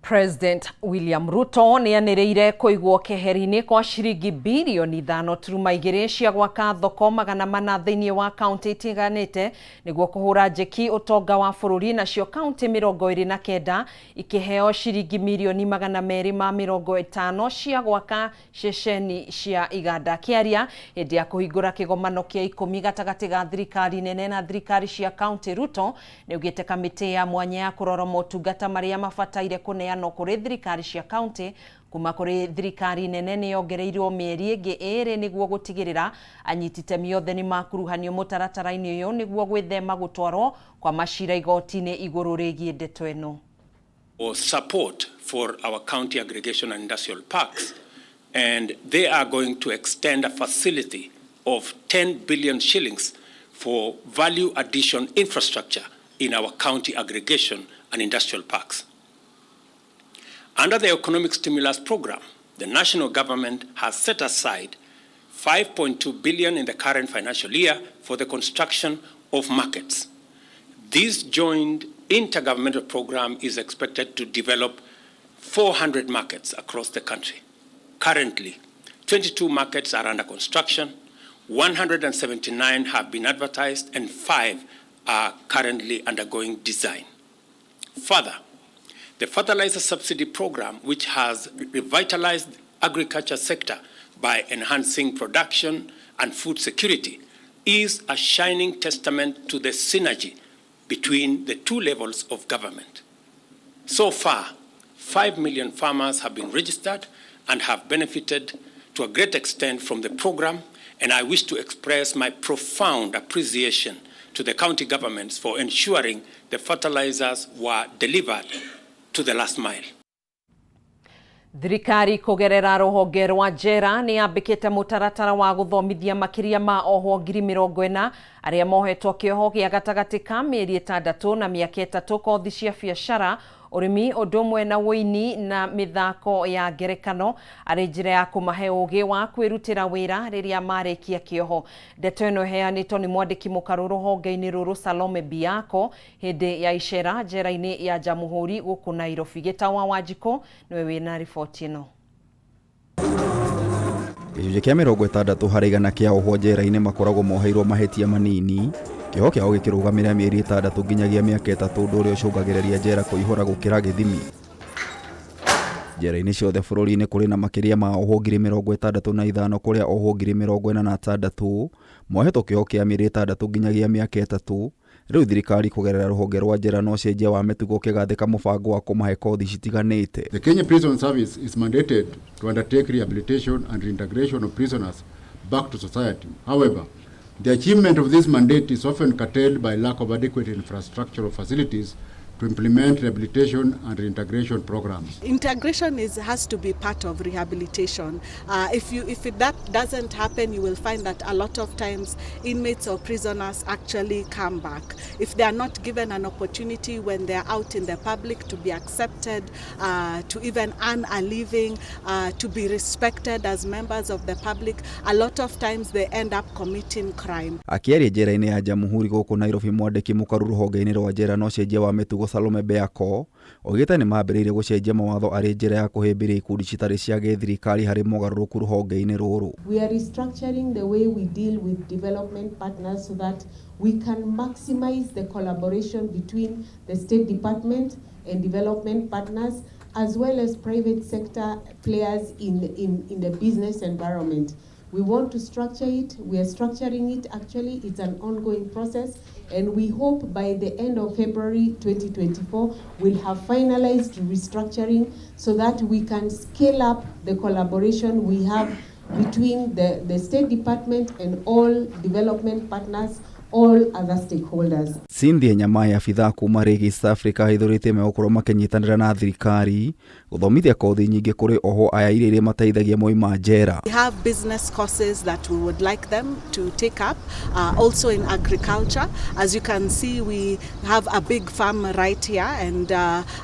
President William Ruto nĩanĩrĩire kũigwo keheri-inĩ kwa ciringi birioni 5.2 cia gwaka thoko 400 thĩinĩ wa kaunti itiganĩte nĩguo kũhũra njeki ũtonga wa bũrũri, nacio kaunti 29 ikĩheo ciringi mirioni 250 cia gwaka ceceni cia iganda. Kĩaria hĩndĩ ya kũhingũra kĩgomano kĩa 10 gatagatĩ ga thirikari nene na thirikari cia kaunti, Ruto nĩaugĩte kamĩtĩ ya mwanya ya kũrora motungata marĩa mabataire kũneanwo kũrĩ thirikari cia kaunti kuma kũrĩ thirikari nene nĩyongereirwo mĩeri ĩngĩ 2 nĩguo gũtigĩrĩra anyiti itemi othe nĩmakuruhanio mũtaratara-inĩ ũyũ nĩguo gwĩthema gũtwarwo kwa macira igoti-inĩ igũrũ rĩgiĩ ndeto ĩno. Support for our county aggregation and industrial parks, and they are going to extend a facility of 10 billion shillings for value addition infrastructure in our county aggregation and industrial parks. Under the economic stimulus program, the national government has set aside 5.2 billion in the current financial year for the construction of markets. This joint intergovernmental program is expected to develop 400 markets across the country. Currently, 22 markets are under construction, 179 have been advertised, and 5 are currently undergoing design. Further, the fertilizer subsidy program, which has revitalized the agriculture sector by enhancing production and food security, is a shining testament to the synergy between the two levels of government. So far, 5 million farmers have been registered and have benefited to a great extent from the program, And I wish to express my profound appreciation to the county governments for ensuring the fertilizers were delivered to the last mile. Thirikari kũgerera rũhonge rwa njera nĩ yambĩkĩte mũtaratara wa gũthomithia makĩria ma ohwo 40,000 arĩa mohetwo kĩoho gĩa gatagatĩ ka mĩeri 6 na mĩaka 3 kothi cia biacara, ũrĩmi ũndũ ũmwe na ũini na mĩthako ya ngerekano arĩ njĩra ya kũmahe ũgĩ wa kwĩrutĩra wĩra rĩrĩa marĩkia kĩoho. Ndeto ĩno ĩheanĩtwo nĩ mwandĩki mũkarũ rũhonge-inĩ rũrũ Salome Biako hĩndĩ ya icera njera-inĩ ya Jamhuri gũkũ Nairobi. Gĩtaũ wa Wanjikũ nĩwe wĩna riboti ĩno. Gĩcunjĩ kĩa 60% kĩa ohwo njera-inĩ makoragwo moheirwo mahĩtia manini, kĩoho kĩao gĩkĩrũgamĩra mĩeri 6 nginyagia mĩaka 3, ũndũ ũrĩa ũcũngagĩrĩria njera kũihũra gũkĩra gĩthimi. Njera-inĩ ciothe bũrũri-inĩ kũrĩ na makĩria ma ohwo 65,000 kũrĩa ohwo 46,000 mohetwo kĩoho kĩa mĩeri 6 nginyagia mĩaka 3. Rĩu thirikari kũgerera rũhonge rwa njera na ũcenjia wa mĩtugo ũkĩgathĩka mũbango wa kũmahe kothi citiganĩte. The Kenya Prison Service is mandated to undertake rehabilitation and reintegration of prisoners back to society. However, the achievement of this mandate is often curtailed by lack of adequate infrastructural facilities to implement rehabilitation and reintegration programs. Integration has to be part of rehabilitation. If that doesn't happen, you will find that a lot of times inmates or prisoners actually come back. If they are not given an opportunity when they are out in the public to be accepted, to even earn a living, to be respected as members of the public, a lot of times they end up committing crime. Akĩaria njera-inĩ ya Jamhuri gũkũ Nairobi, mwandĩki mũkaru rũhonge-inĩ rwa njera na ũcenjia wa mĩtugo Salome Beako oigĩte nĩ mambĩrĩirie gũcenjia mawatho arĩ njĩra ya kũhĩmbĩria ikundi citarĩ cia gĩthirikari harĩ mogarũrũku rũhonge-inĩ rũrũ. We are restructuring the way we deal with development partners so that we can maximize the collaboration between the State Department and development partners, as well as private sector players in the business environment. We want to structure it. We are structuring it. Actually, it's an ongoing process, and we hope by the end of February 2024, we'll have finalized restructuring so that we can scale up the collaboration we have between the State Department and all development partners, all other stakeholders. Cynthia Nyamai, abithaa kuma Rĩgi East Africa, ahithũrĩtie megũkorwo makĩnyitanĩra na thirikari gũthomithia kothi nyingĩ kũrĩ ohwo aya iria irĩmateithagia moima njera. We have business courses that we would like them to take up, also in agriculture. As you can see, we have a big farm right here, and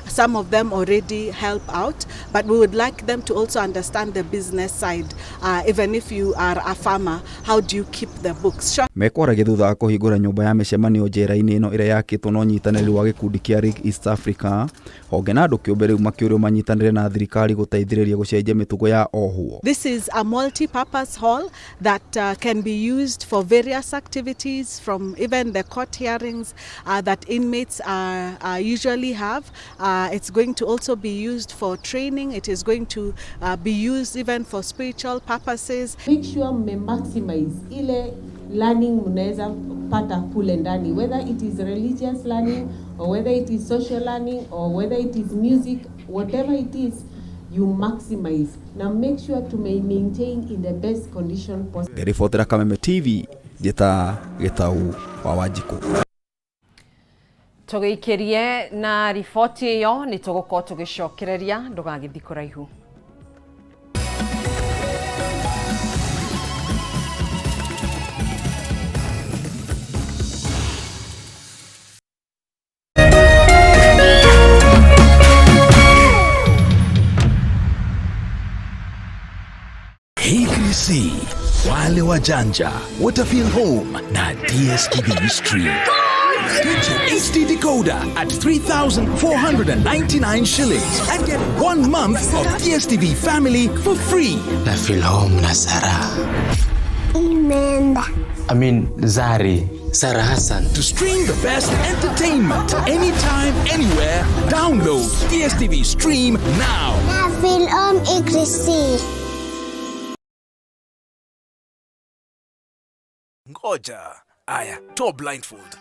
some of them already help out, but we would like them to also understand the business side. Even if you are a farmer, how do you keep the books? Sure. Mekwaragia thutha wa kũhingũra nyũmba ya mĩcemanio njera-inĩ ĩno ĩrĩa yakĩtwo na ũnyitanĩri wa gĩkundi kĩa Rig East Africa, honge na andũ kĩũmbe rĩu makĩũrio manyitanĩre na thirikari gũteithĩrĩria gũcenjia mĩtugo ya ohwo. This is a multi-purpose hall that can be used for various activities, from even the court hearings that inmates usually have. It's going to also be used for training. It is going to be used even for spiritual purposes. Make sure mme maximize ile learning mnaweza pata kule ndani, whether it is religious learning or whether it is social learning or whether it is music, whatever it is, you maximize. Now make sure to maintain in the best condition possible. Ngeribotera Kameme TV, njĩta Gĩtau wa Wanjikũ. Tũgĩikĩrie na riboti ĩyo nĩ tũgũkorwo tũgĩcokereria, ndũgagĩthiĩ kũraihu. C, wale wajanja watafeel home na DStv Stream. Get your HD decoder at 3,499 shillings and get 1 month of DStv Family for free. Na feel home na Sarah. Imeenda. I mean Zari. Sarah Hassan. To stream the best entertainment anytime, anywhere, download DStv Stream now. Na feel home Ikrisi. Ngoja. Aya, toa blindfold.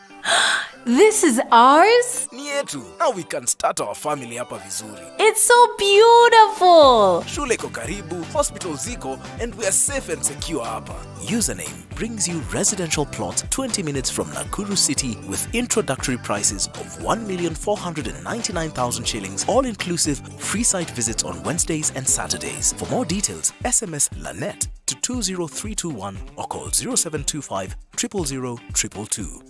This is ours? Ni yetu. Now we can start our family hapa vizuri. It's so beautiful. Shule iko karibu, hospital ziko and we are safe and secure hapa. Username brings you residential plot 20 minutes from Nakuru City with introductory prices of 1,499,000 shillings, all inclusive, free site visits on Wednesdays and Saturdays. For more details, SMS LANET to 20321 or call 0725 000 222.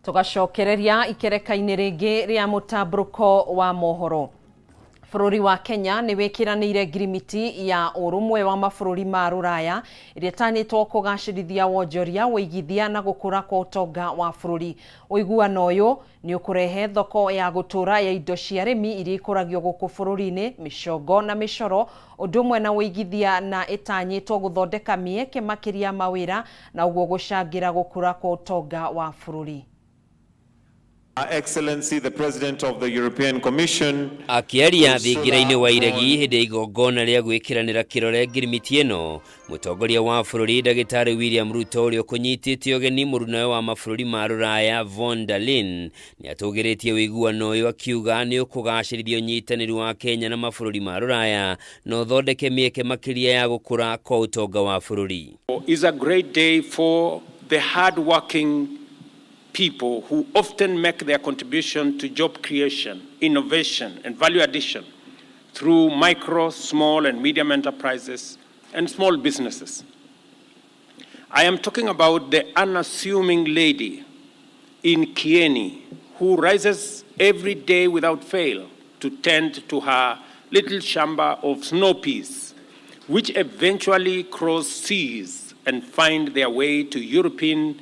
Tugacokereria ikereka-inĩ rĩngĩ rĩa mũtambũrũko wa mohoro. Bũrũri wa Kenya nĩ wĩkĩranĩire ngirimiti ya ũrũmwe wa mabũrũri ma rũraya ĩrĩa ĩtanĩtwo kũgacĩrithia wonjoria, ũigithia na gũkũra kwa ũtonga wa bũrũri. Ũiguano ũyũ nĩ ũkũrehe thoko ya gũtũũra ya indo cia arĩmi iria ikũragio gũkũ bũrũri-inĩ, mĩcongo na mĩcoro, ũndũ ũmwe na ũigithia na ĩtanyĩtwo gũthondeka mĩeke makĩria mawĩra na ũguo gũcangĩra gũkũra kwa ũtonga wa bũrũri. Excellency the President of the European Commission. Akĩaria thingira-inĩ wa iregi hĩndĩ ya igongona rĩa gwĩkĩranĩra kĩrore ngirimiti ĩno, mũtongoria wa bũrũri ndagĩtarĩ William Ruto ũrĩa ũkũnyitĩte ũgeni mũrunawe wa mabũrũri ma rũraya von der Leyen nĩatũgĩrĩtie ũiguano ũyũ akiuga nĩ ũkũgacĩrithia ũnyitanĩri wa Kenya na mabũrũri ma rũraya na ũthondeke mĩeke makĩria ya gũkũra kwa ũtonga wa bũrũri. Is a great day for the hard-working people who often make their contribution to job creation, innovation, and value addition through micro, small, and medium enterprises and small businesses. I am talking about the unassuming lady in Kieni who rises every day without fail to tend to her little shamba of snow peas, which eventually cross seas and find their way to European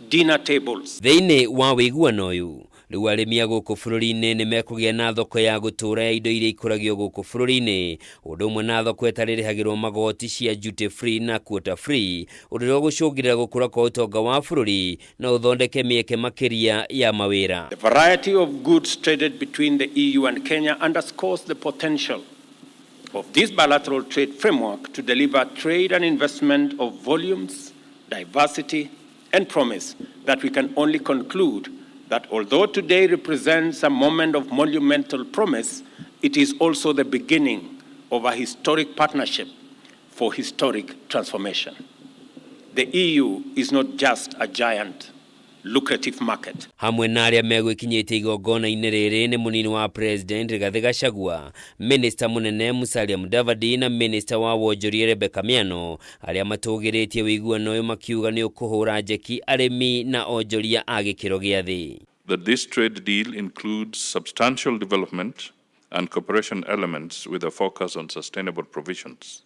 dinner tables. Thĩinĩ wa ũiguano ũyũ rĩu arĩmi a gũkũ bũrũri-inĩ nĩ mekũgĩa na thoko ya gũtũũra ya indo iria ikũragio gũkũ bũrũri-inĩ, ũndũ ũmwe na thoko ĩtarĩrĩhagĩrwo magoti cia duty free na quota free, ũndũ ũrĩa ũgũcũngĩrĩra gũkũra kwa ũtonga wa bũrũri na ũthondeke mĩeke makĩria ya mawĩra. The variety of goods traded between the EU and Kenya underscores the potential of this bilateral trade framework to deliver trade and investment of volumes, diversity, and promise that we can only conclude that although today represents a moment of monumental promise, it is also the beginning of a historic partnership for historic transformation. The EU is not just a giant, lucrative market. Hamwe na arĩa megwĩkinyĩtie igongona-inĩ rĩrĩ nĩ mũnini wa President Rigathĩ Gachagua, Minister mũnene Musalia Mudavadi na Minister wa wonjoria Rebecca Miano arĩa matũgĩrĩtie ũiguano ũyũ makiuga nĩ ũkũhũra njeki arĩmi na onjoria a gĩkĩro gĩa thĩ. That this trade deal includes substantial development and cooperation elements with a focus on sustainable provisions.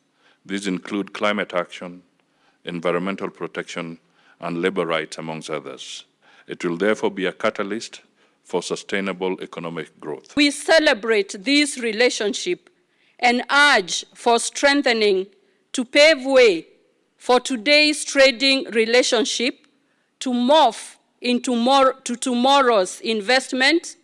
These include climate action, environmental protection, and labor rights, amongst others. It will therefore be a catalyst for sustainable economic growth. We celebrate this relationship and urge for strengthening to pave way for today's trading relationship to morph into more, to tomorrow's investment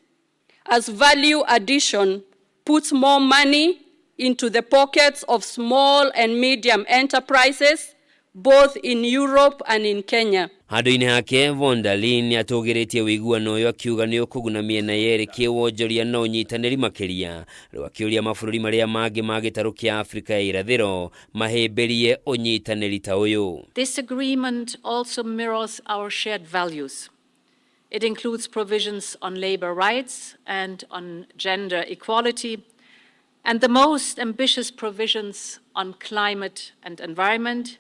as value addition puts more money into the pockets of small and medium enterprises, both in Europe and in Kenya. Handũ-inĩ hake von der Leyen nĩatũgĩrĩtie ũiguano ũyũ akiuga nĩ ũkũguna mĩena yerĩ kĩwonjoria na ũnyitanĩri makĩria rĩu akĩũria mabũrũri marĩa mangĩ ma gĩtarũ kĩa Afrika ya irathĩro mahĩmbĩrie ũnyitanĩri ta ũyũ. This agreement also mirrors our shared values. It includes provisions on labor rights and on gender equality, and the most ambitious provisions on climate and environment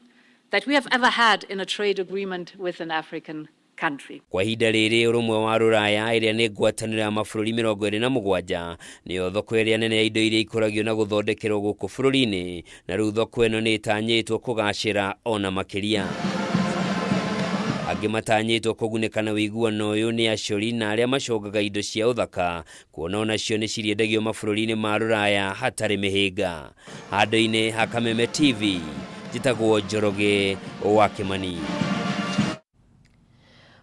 that we have ever had in a trade agreement with an African country. Kwa ihinda rĩrĩ ũrũmwe wa Rũraya ĩrĩa nĩ ngwatanĩro ya mabũrũri 27 nĩyo thoko ĩrĩa nene ya indo iria ikũragio na gũthondekerwo gũkũ bũrũri-inĩ, na rĩu thoko ĩno nĩ ĩtanyĩtwo kũgacĩra ona makĩria. Angĩ matanyĩtwo kũgunĩka na ũiguano ũyũ nĩ acori na arĩa macongaga indo cia ũthaka, kuona onacio nĩ cirĩendagio mabũrũri-inĩ ma Rũraya hatarĩ mĩhĩnga. Handũ-inĩ ha Kameme TV, njĩtagwo Njoroge wa Kĩmani.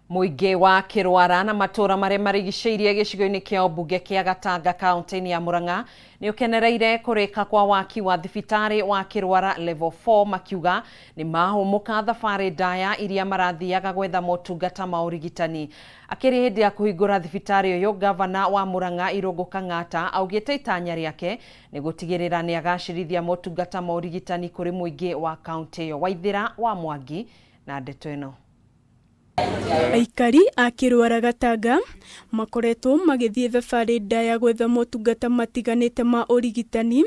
Mũingĩ wa Kĩrwara na matũũra marĩa marigicĩirie gĩcigo-inĩ kĩa ũmbunge kĩa Gatanga kaunti-inĩ ya Murang'a nĩ ũkenereire kũrĩka kwa waki wa thibitarĩ wa Kĩrwara Level 4 makiuga nĩ mahũmũka thabarĩ ndaya iria marathiaga gwetha motungata ma ũrigitani. Akĩrĩ hĩndĩ ya kũhingũra thibitarĩ ũyũ, gavana wa Murang'a Irũngũ Kang'ata augĩte itanya rĩake nĩ gũtigĩrĩra nĩ agacĩrithia motungata ma ũrigitani kũrĩ mũingĩ wa kaunti ĩyo. Waithĩra wa Mwangi na ndeto ĩno. Aikari a Kĩrwara Gatanga makoretwo magĩthiĩ thabarĩ ndaya gwetha motungata matiganĩte ma ũrigitani,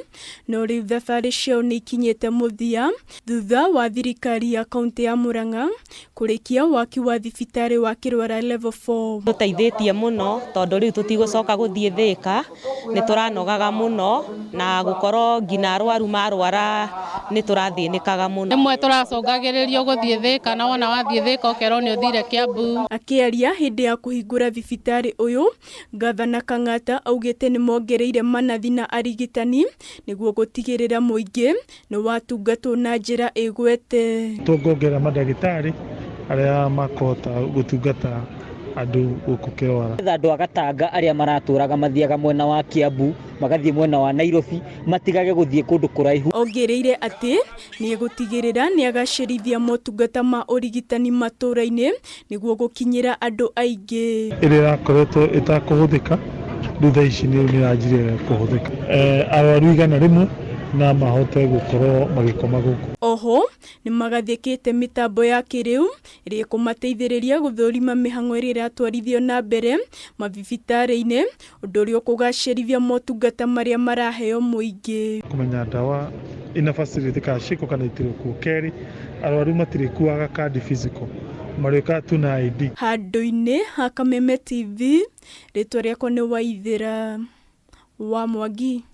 no rĩu thabarĩ ciao nĩ ikinyĩte mũthia thutha wa thirikari ya kaunti ya Murang'a kũrĩkia waki wa thibitarĩ wa Kĩrwara Level 4. Tũteithĩtie mũno tondũ rĩu tũtigũcoka gũthiĩ Thĩka, nĩ tũranogaga mũno na gũkorwo nginya arwaru marwara nĩ tũrathĩnĩkaga mũno. Rĩmwe tũracũngagĩrĩrio gũthiĩ Thĩka na wona wathiĩ Thĩka ũkerwo nĩ ũthire Kiambu. Akĩaria hĩndĩ ya kũhingũra thibitarĩ ũyũ, Gavana Kang'ata augĩte nĩ mongereire manathi na arigitani nĩguo gũtigĩrĩra mũingĩ nĩ watungatwo na njĩra ĩgwete. Tũngongerera mandagĩtarĩ arĩa makũhota gũtungata andũ gũkũ Kĩrwara. Andũ a Gatanga arĩa maratũraga mathiaga mwena wa Kiambu, magathiĩ mwena wa Nairobi, matigage gũthiĩ kũndũ kũraihu. Ongereire atĩ nĩ egũtigĩrĩra nĩ agacĩrithia motungata ma ũrigitani matũũra-inĩ nĩguo gũkinyĩra andũ aingĩ. Ĩrĩa ĩrakoretwo ĩtakũhũthĩka rĩu thaa ici nĩ ĩranjirie kũhũthĩka. Arwaru 100 na mahote gũkorwo magĩkoma gũkũ. Oho nĩ magathĩkĩte mĩtambo ya kĩrĩu ĩrĩa ĩkũmateithĩrĩria gũthũrima mĩhang'o ĩrĩa ĩratwarithio na mbere mathibitarĩ-inĩ, ũndũ ũrĩa ũkũgacĩrithia motungata marĩa maraheo mũingĩ. Kũmenya ndawa ina facility kana ciĩkuo kana itirĩ kuo. Kerĩ, arwaru matirĩkuaga kandi physical, marĩũkaga tu na ID. Handũ-inĩ ha Kameme TV, rĩtwa rĩakwa nĩ Waithĩra wa Mwangi.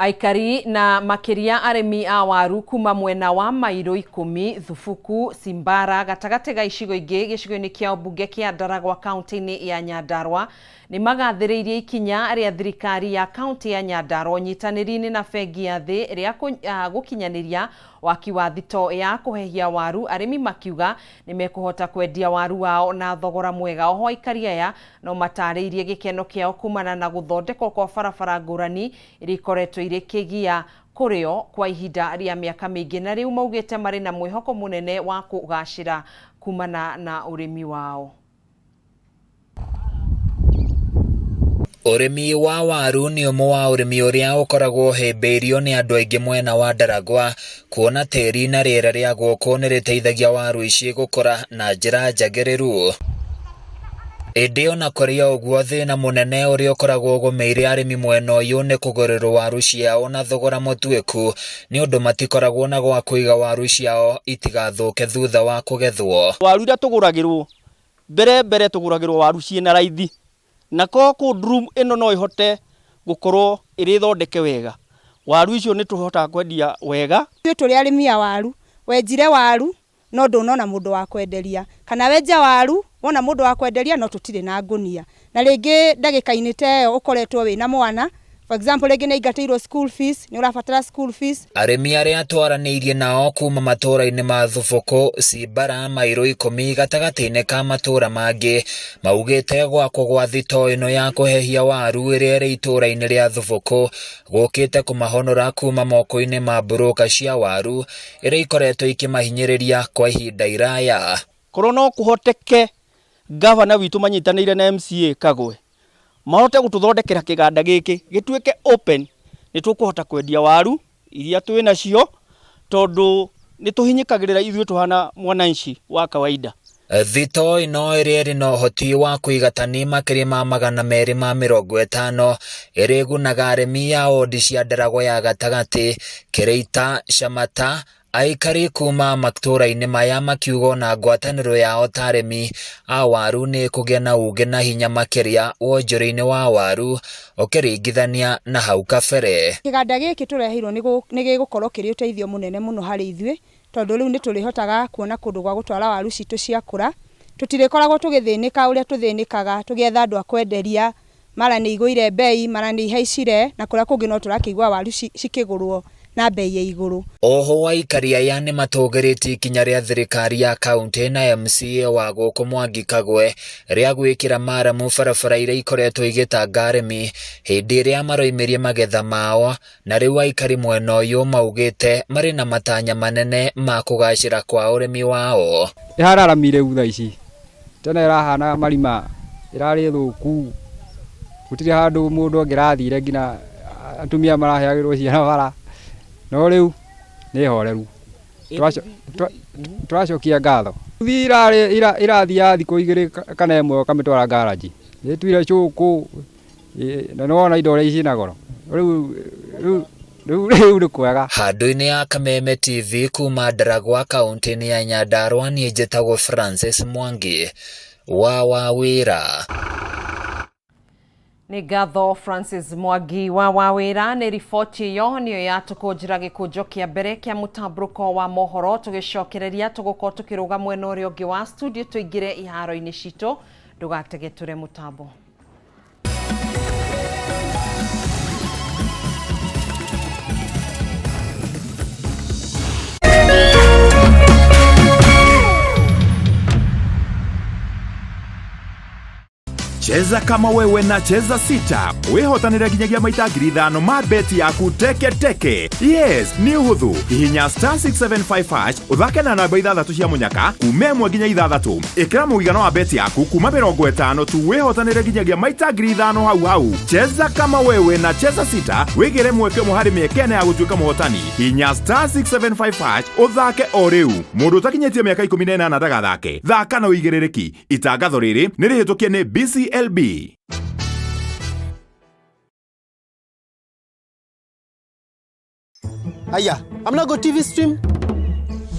Aikari na makĩria arĩmi a waru kuma mwena wa mairo 10 Thubuku, Simbara gatagatĩ ga icigo ingĩ gĩcigo-inĩ kĩa ũmbunge kĩa Ndaragwa kaunti-inĩ ya Nyandarua nĩ magathĩrĩirie ikinya rĩa thirikari ya kaunti ya Nyandarua ũnyitanĩri-inĩ na bengi ya thĩ rĩa gũkinyanĩria waki wa thito ya kũhehia waru, arĩmi makiuga nĩ mekũhota kwendia waru wao na thogora mwega. Oho aikari aya no matarĩirie gĩkeno kĩao kumana na gũthondekwo kwa barabara ngũrani iria ikoretwo irĩ kĩgia kũrĩo kwa ihinda rĩa mĩaka mĩingĩ, na rĩu maugĩte marĩ na mwĩhoko mũnene wa kũgacĩra kumana na ũrĩmi wao. Ũrĩmi wa waru nĩ ũmwe wa ũrĩmi ũrĩa ũkoragwo ũhĩmbĩirio nĩ andũ aingĩ mwena wa Ndaragwa, kuona tĩri na rĩera rĩa gũkũ nĩ rĩteithagia waru ici gũkũra na njĩra njagĩrĩru. Ĩndĩ ona kũrĩ o ũguo, thĩna mũnene ũrĩa ũkoragwo ũgũmĩire arĩmi mwena ũyũ nĩ kũgũrĩrwo waru ciao na thogora mũtuĩku, nĩ ũndũ matikoragwo na gwa kũiga waru ciao itigathũke thutha wa kũgethwo. Waru iria tũgũragĩrwo mbere mbere tũgũragĩrwo waru ciĩna raithi, na korwo cold room ĩno no ĩhote gũkorwo ĩrĩ thondeke wega, waru icio nĩ tũhotaga kwendia wega. Ithuĩ tũrĩ arĩmi a waru, wenjire waru no ndũnona mũndũ wa kwenderia, kana wenja waru wona mũndũ wa kwenderia no tũtirĩ na ngũnia, na rĩngĩ ndagĩka-inĩ ta ĩyo ũkoretwo wĩna mwana, For example, rĩngĩ nĩ aingatĩirwo school fees, nĩ ũrabatara school fees. Arĩmi arĩa twaranĩirie nao kuma matũũra-inĩ ma Thubũkũ, Cimbara, Mairũ 10 gatagatĩ-inĩ ka matũũra mangĩ maugĩte gwakwo gwa thitoo ĩno ya kũhehia waru ĩrĩa ĩrĩ itũũra-inĩ rĩa Thubũkũ gũkĩte kũmahonora kuma moko-inĩ ma mburũka cia waru iria ikoretwo ikĩmahinyĩrĩria kwa ihinda iraya. Korwo no kũhoteke gavana witũ manyitanĩire na MCA Kagwe mahote gũtũthondekera kĩganda gĩkĩ gĩtuĩke open, nĩ tũkũhota kwendia waru iria twĩ nacio tondũ nĩ tũhinyĩkagĩrĩra ithuĩ tũhana mwananchi wa kawaida. Thitoo ĩno ĩrĩa ĩrĩ na ũhoti wa kũiga tani makĩria ma 250 ĩrĩgunaga arĩmi a wodi cia Ndaragwa ya gatagatĩ, Kĩrĩita, Shamata, aikari kuma matũũra-inĩ maya makiuga ona ngwatanĩro yao ta arĩmi a waru nĩ ĩkũgĩa na uge na hinya makĩria wonjoria-inĩ wa waru ũkĩringithania na hau kabere. Kĩganda gĩkĩ tũreheirwo nĩ gĩgũkorwo kĩrĩ ũteithio mũnene mũno harĩ ithuĩ tondũ rĩu nĩ tũrĩhotaga kuona kũndũ gwa gũtwara waru citũ ciakũra. Tũtirĩkoragwo tũgĩthĩnĩka ũrĩa tũthĩnĩkaga tũgĩetha andũ a kwenderia, mara nĩ igũire mbei, mara nĩ ihaicire, na kũrĩa kũngĩ no tũrakĩigua waru cikĩgũrwo na mbei ya igũrũ. Oho aikari aya nĩ matũgĩrĩtie ikinya rĩa thirikari ya kaunti na MCA wa gũkũ Mwangi Kagwe rĩa gwĩkĩra maramu barabara iria ikoretwo igĩtanga arĩmi hĩndĩ ĩrĩa maroimĩria magetha mao, na rĩu aikari mwena ũyũ maugĩte marĩ na matanya manene ma kũgacĩra kwa ũrĩmi wao. Ĩhararamire rĩu thaa ici, tene ĩrahana marima, ĩrarĩ thũku, gũtirĩ handũ mũndũ angĩrathire nginya atumia maraheagĩrwo ciana bara. No rĩu nĩ horeru, tũracokia ngatho. Irathiĩ thikũ 2 kana 1 ũkamĩtwara garage, ĩtuire cũkũ na nĩwona indo ũrĩa ciĩna goro. Rĩu nĩ kwega. Handũ-inĩ ya Kameme TV kuma Ndaragwa kaunti-inĩ ya Nyandarua, niĩ njĩtagwo Francis Mwangi wa Wawĩra. Nĩ ngatho Francis Mwangi wa Wawĩra. Nĩ riboti ĩyo nĩyo yatũkũnjĩra gĩkũnjo kĩa mbere kĩa mũtambũrũko wa mohoro. Tũgĩcokereria tũgũkorwo tũkĩrũga mwena ũrĩa ũngĩ wa studio tũingĩre iharo-inĩ citũ. Ndũgategetũre mũtambo. Cheza kama wewe na Cheza 6 wihotanire nginyagia maita 5,000 ma beti yaku teke teke. Yes, nĩ ũhũthũ. Hihinya *675# ũthake na namba 6 cia mũnyaka kuma 1 nginya 6. Ĩkĩra mũigana wa beti yaku kuma 50 tu wihotanire nginyagia maita 5,000 hau hau. Cheza kama wewe na Cheza 6 wĩgĩre mweke ũmwe harĩ mĩeke ĩna ya gũtuĩka mũhotani. Hihinya *675# ũthake o rĩu. Mũndũ ũtakinyĩtie mĩaka 18 ndagathake. Thaka na ũigĩrĩrĩki. Itangatho rĩrĩ nĩ rĩhĩtũkie nĩ BCLB. Aya, I'm not go TV stream.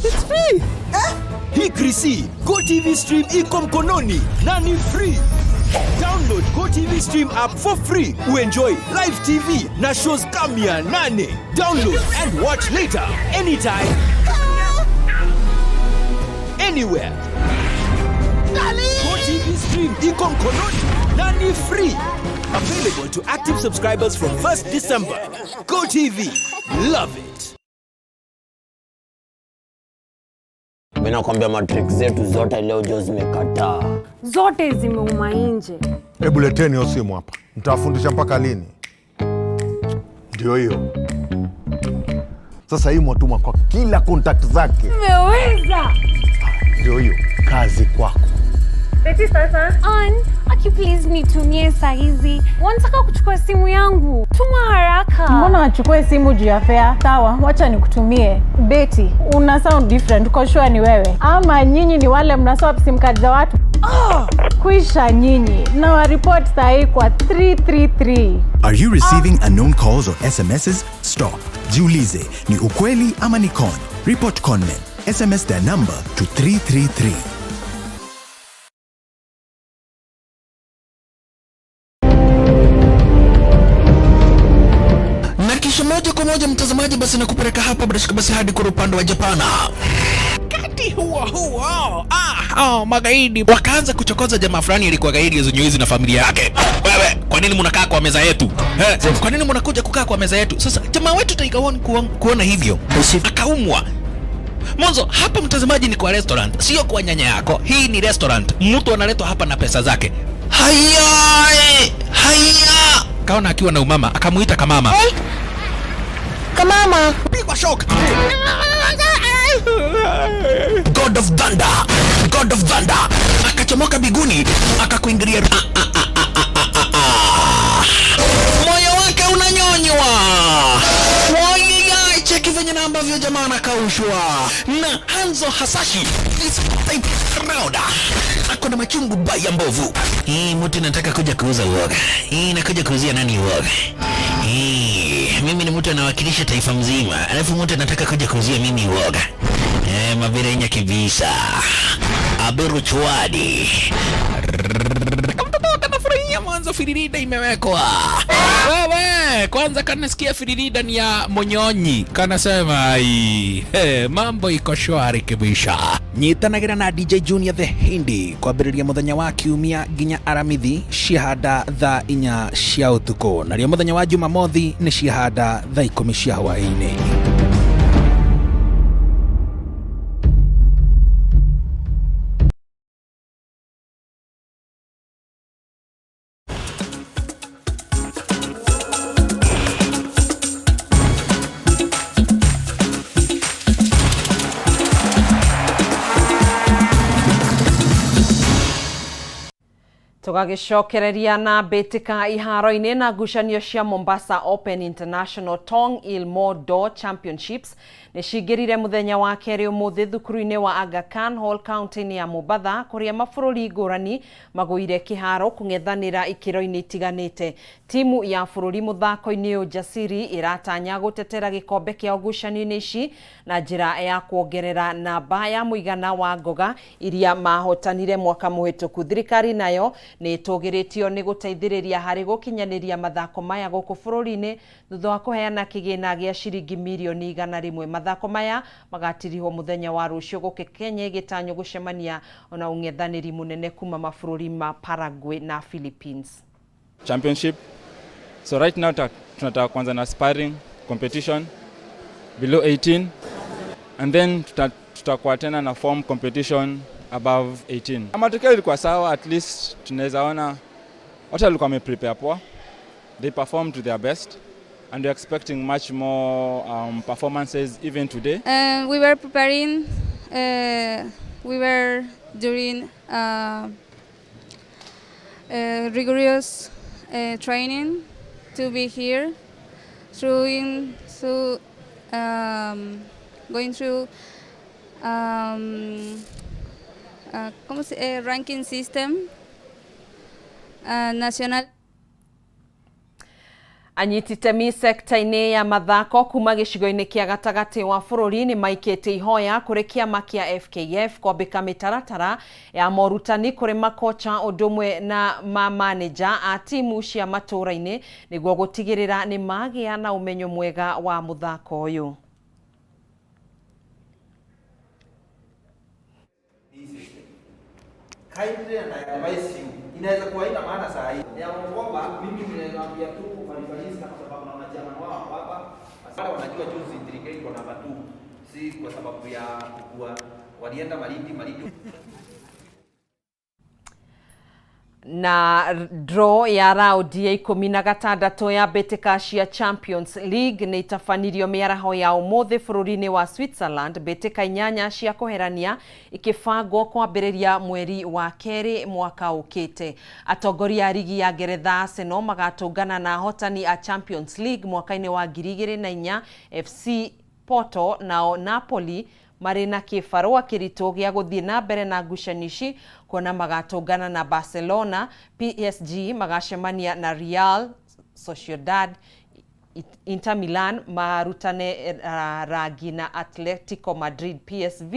It's free. Eh? Hii Krisi, Go TV stream iko mkononi na ni free. Download Go TV stream app for free. Uenjoy live TV na shows kama 800. Download and watch later anytime, anywhere. Go TV stream iko mkononi na ni free. Available to active subscribers from 1st December. Go TV, love it. Mimi nakwambia matrix zetu zote leo jo zimekataa. Zote zimeuma nje. Hebu leteni hiyo simu hapa. Nitawafundisha mpaka lini? Ndio hiyo. Sasa hii mwatuma kwa kila contact zake. Nimeweza. Ndio hiyo, kazi kwako. Beti sasa. Ann, aki please nitumie saa hizi. Wanataka kuchukua simu yangu. Tuma haraka. Mbona wachukue simu juu ya fare? Sawa, wacha nikutumie. Betty, una sound different. Uko sure ni wewe? Ama nyinyi ni wale mna swap sim card za watu? Kuisha nyinyi. Na wa report saa hii kwa 333. Are you receiving unknown calls or SMSs? Stop. Jiulize, ni ukweli ama ni con? Report conmen. SMS their number to 333. Na kisha moja kwa moja mtazamaji, basi nakupeleka hapa bila shaka basi hadi kwa upande wa Japana. Kati huo huo, magaidi wakaanza kuchokoza jamaa fulani alikuwa gaidi zenyewe na familia yake. Wewe, kwa Kwa nini mnakaa kwa meza yetu? Eh, kwa nini mnakuja kukaa kwa meza yetu? Sasa jamaa wetu Tiger One kuona hivyo akaumwa. Mwanzo hapa, mtazamaji, ni kwa restaurant, sio kwa nyanya yako. Hii ni restaurant, mtu analetwa hapa na pesa zake. Haya, eh, haya, kaona akiwa na umama, akamuita kamama. Kamama. Pigwa shock. God of Thunder, God of Thunder akachomoka biguni akakuingilia. Ah, ah, ah, ah, ah, ah, ah. Moyo wake unanyonywa. Wayaya, cheki venye na ambavyo jamaa anakaushwa na Hanzo Hasashi this type round ako na machungu baya mbovu. Hii mtu nataka kuja kuuza uoga. Hii nakuja kuuzia nani uoga? Hii mimi ni mtu anawakilisha taifa mzima, alafu mtu anataka kuja kuuzia mimi uoga. Eh, maberenya kibisa. Aberu chwadi. Kamtoto kanafurahia mwanzo firirida imewekwa. Wewe kwanza kanasikia firirida ni ya Monyonyi, kanasema ai, hey, mambo iko shwari kibisha. Nyitanagira na DJ Junior the Hindi kwambĩrĩria mũthenya wa kiumia nginya aramithi ciahanda thaa 4 cia ũtukũ, narĩo mũthenya wa jumamothi nĩ ciahanda thaa 10 cia hwaĩ-inĩ. Tũgagĩcokereria na mbĩtĩka iharo-inĩ na ngucanio cia Mombasa Open International Tong Il Mo Do Championships nĩ cingĩrire mũthenya wa kerĩ ũmũthĩ thukuru-inĩ wa Aga Khan Hall kaunti-inĩ ya Mombatha kũrĩa mabũrũri ngũrani magũire kĩharo kũng'ethanĩra ikĩro-inĩ itiganĩte. Timu ya bũrũri mũthako-inĩ ũyũ Jasiri ĩratanya gũtetera gĩkombe kĩao ngucanio-inĩ ici na njĩra ya kuongerera namba ya mũigana wa ngoga iria mahotanire mwaka mũhĩtũku. Thirikari nayo nĩ ĩtũgĩrĩtio nĩ gũteithĩrĩria harĩ gũkinyanĩria mathako maya gũkũ bũrũri-inĩ thutha wa kũheana kĩgĩna gĩa ciringi mirioni 100. Mathako maya magatirihwo mũthenya wa rũciũ gũkũ Kenya ĩgĩtanywo gũcemania na ũng'ethanĩri mũnene kuma mabũrũri ma Paraguay na Philippines. Championship. So right now tunataka kuanza na sparring competition below 18 and then tutakuwa tena na form competition above 18. Matokeo ilikuwa sawa, at least tunaweza ona watu walikuwa wameprepare poa. They performed to their best and we're expecting much more performances even today. We were preparing, we were during rigorous training to be here, going through ¿cómo se, ranking system national. Anyiti itemi sekta-inĩ ya mathako kuma gĩcigo-inĩ kĩa gatagatĩ wa bũrũri nĩ maikĩtie ihoya kũrĩ kĩama kĩa FKF kwambĩka mĩtaratara ya morutani kũrĩ makocha ũndũ ũmwe na mamanĩja a timu cia matũũra-inĩ nĩguo gũtigĩrĩra nĩ magĩa na ũmenyo mwega wa mũthako ũyũ. Kindly and I advise you, inaweza kuwa haina maana saa hii ya kwamba mimi ninawaambia tu marifalista, kwa sababu naona chairman wao hapa wale wanajua juzi 3K iko namba 2, si kwa sababu ya kukua walienda Malindi Malindi. Na draw ya raundi ya 16 ya mbĩtĩka cia Champions League nĩ itabanirio mĩaraho ya ũmũthĩ bũrũri-inĩ wa Switzerland, mbĩtĩka 8 cia kũherania ikĩbangwo kwambĩrĩria mweri wa kerĩ mwaka ũkĩte. Atongoria a rigi ya Ngeretha Arsenal magatũngana na ahotani a Champions League mwaka-inĩ wa 2004 FC Porto, nao Napoli marĩ na kĩbarũa kĩritũ gĩa gũthiĩ na mbere na ngucanio ici kuona magatũngana na Barcelona. PSG magacemania na Real Sociedad, Inter Milan marutane rangi na Atletico Madrid. PSV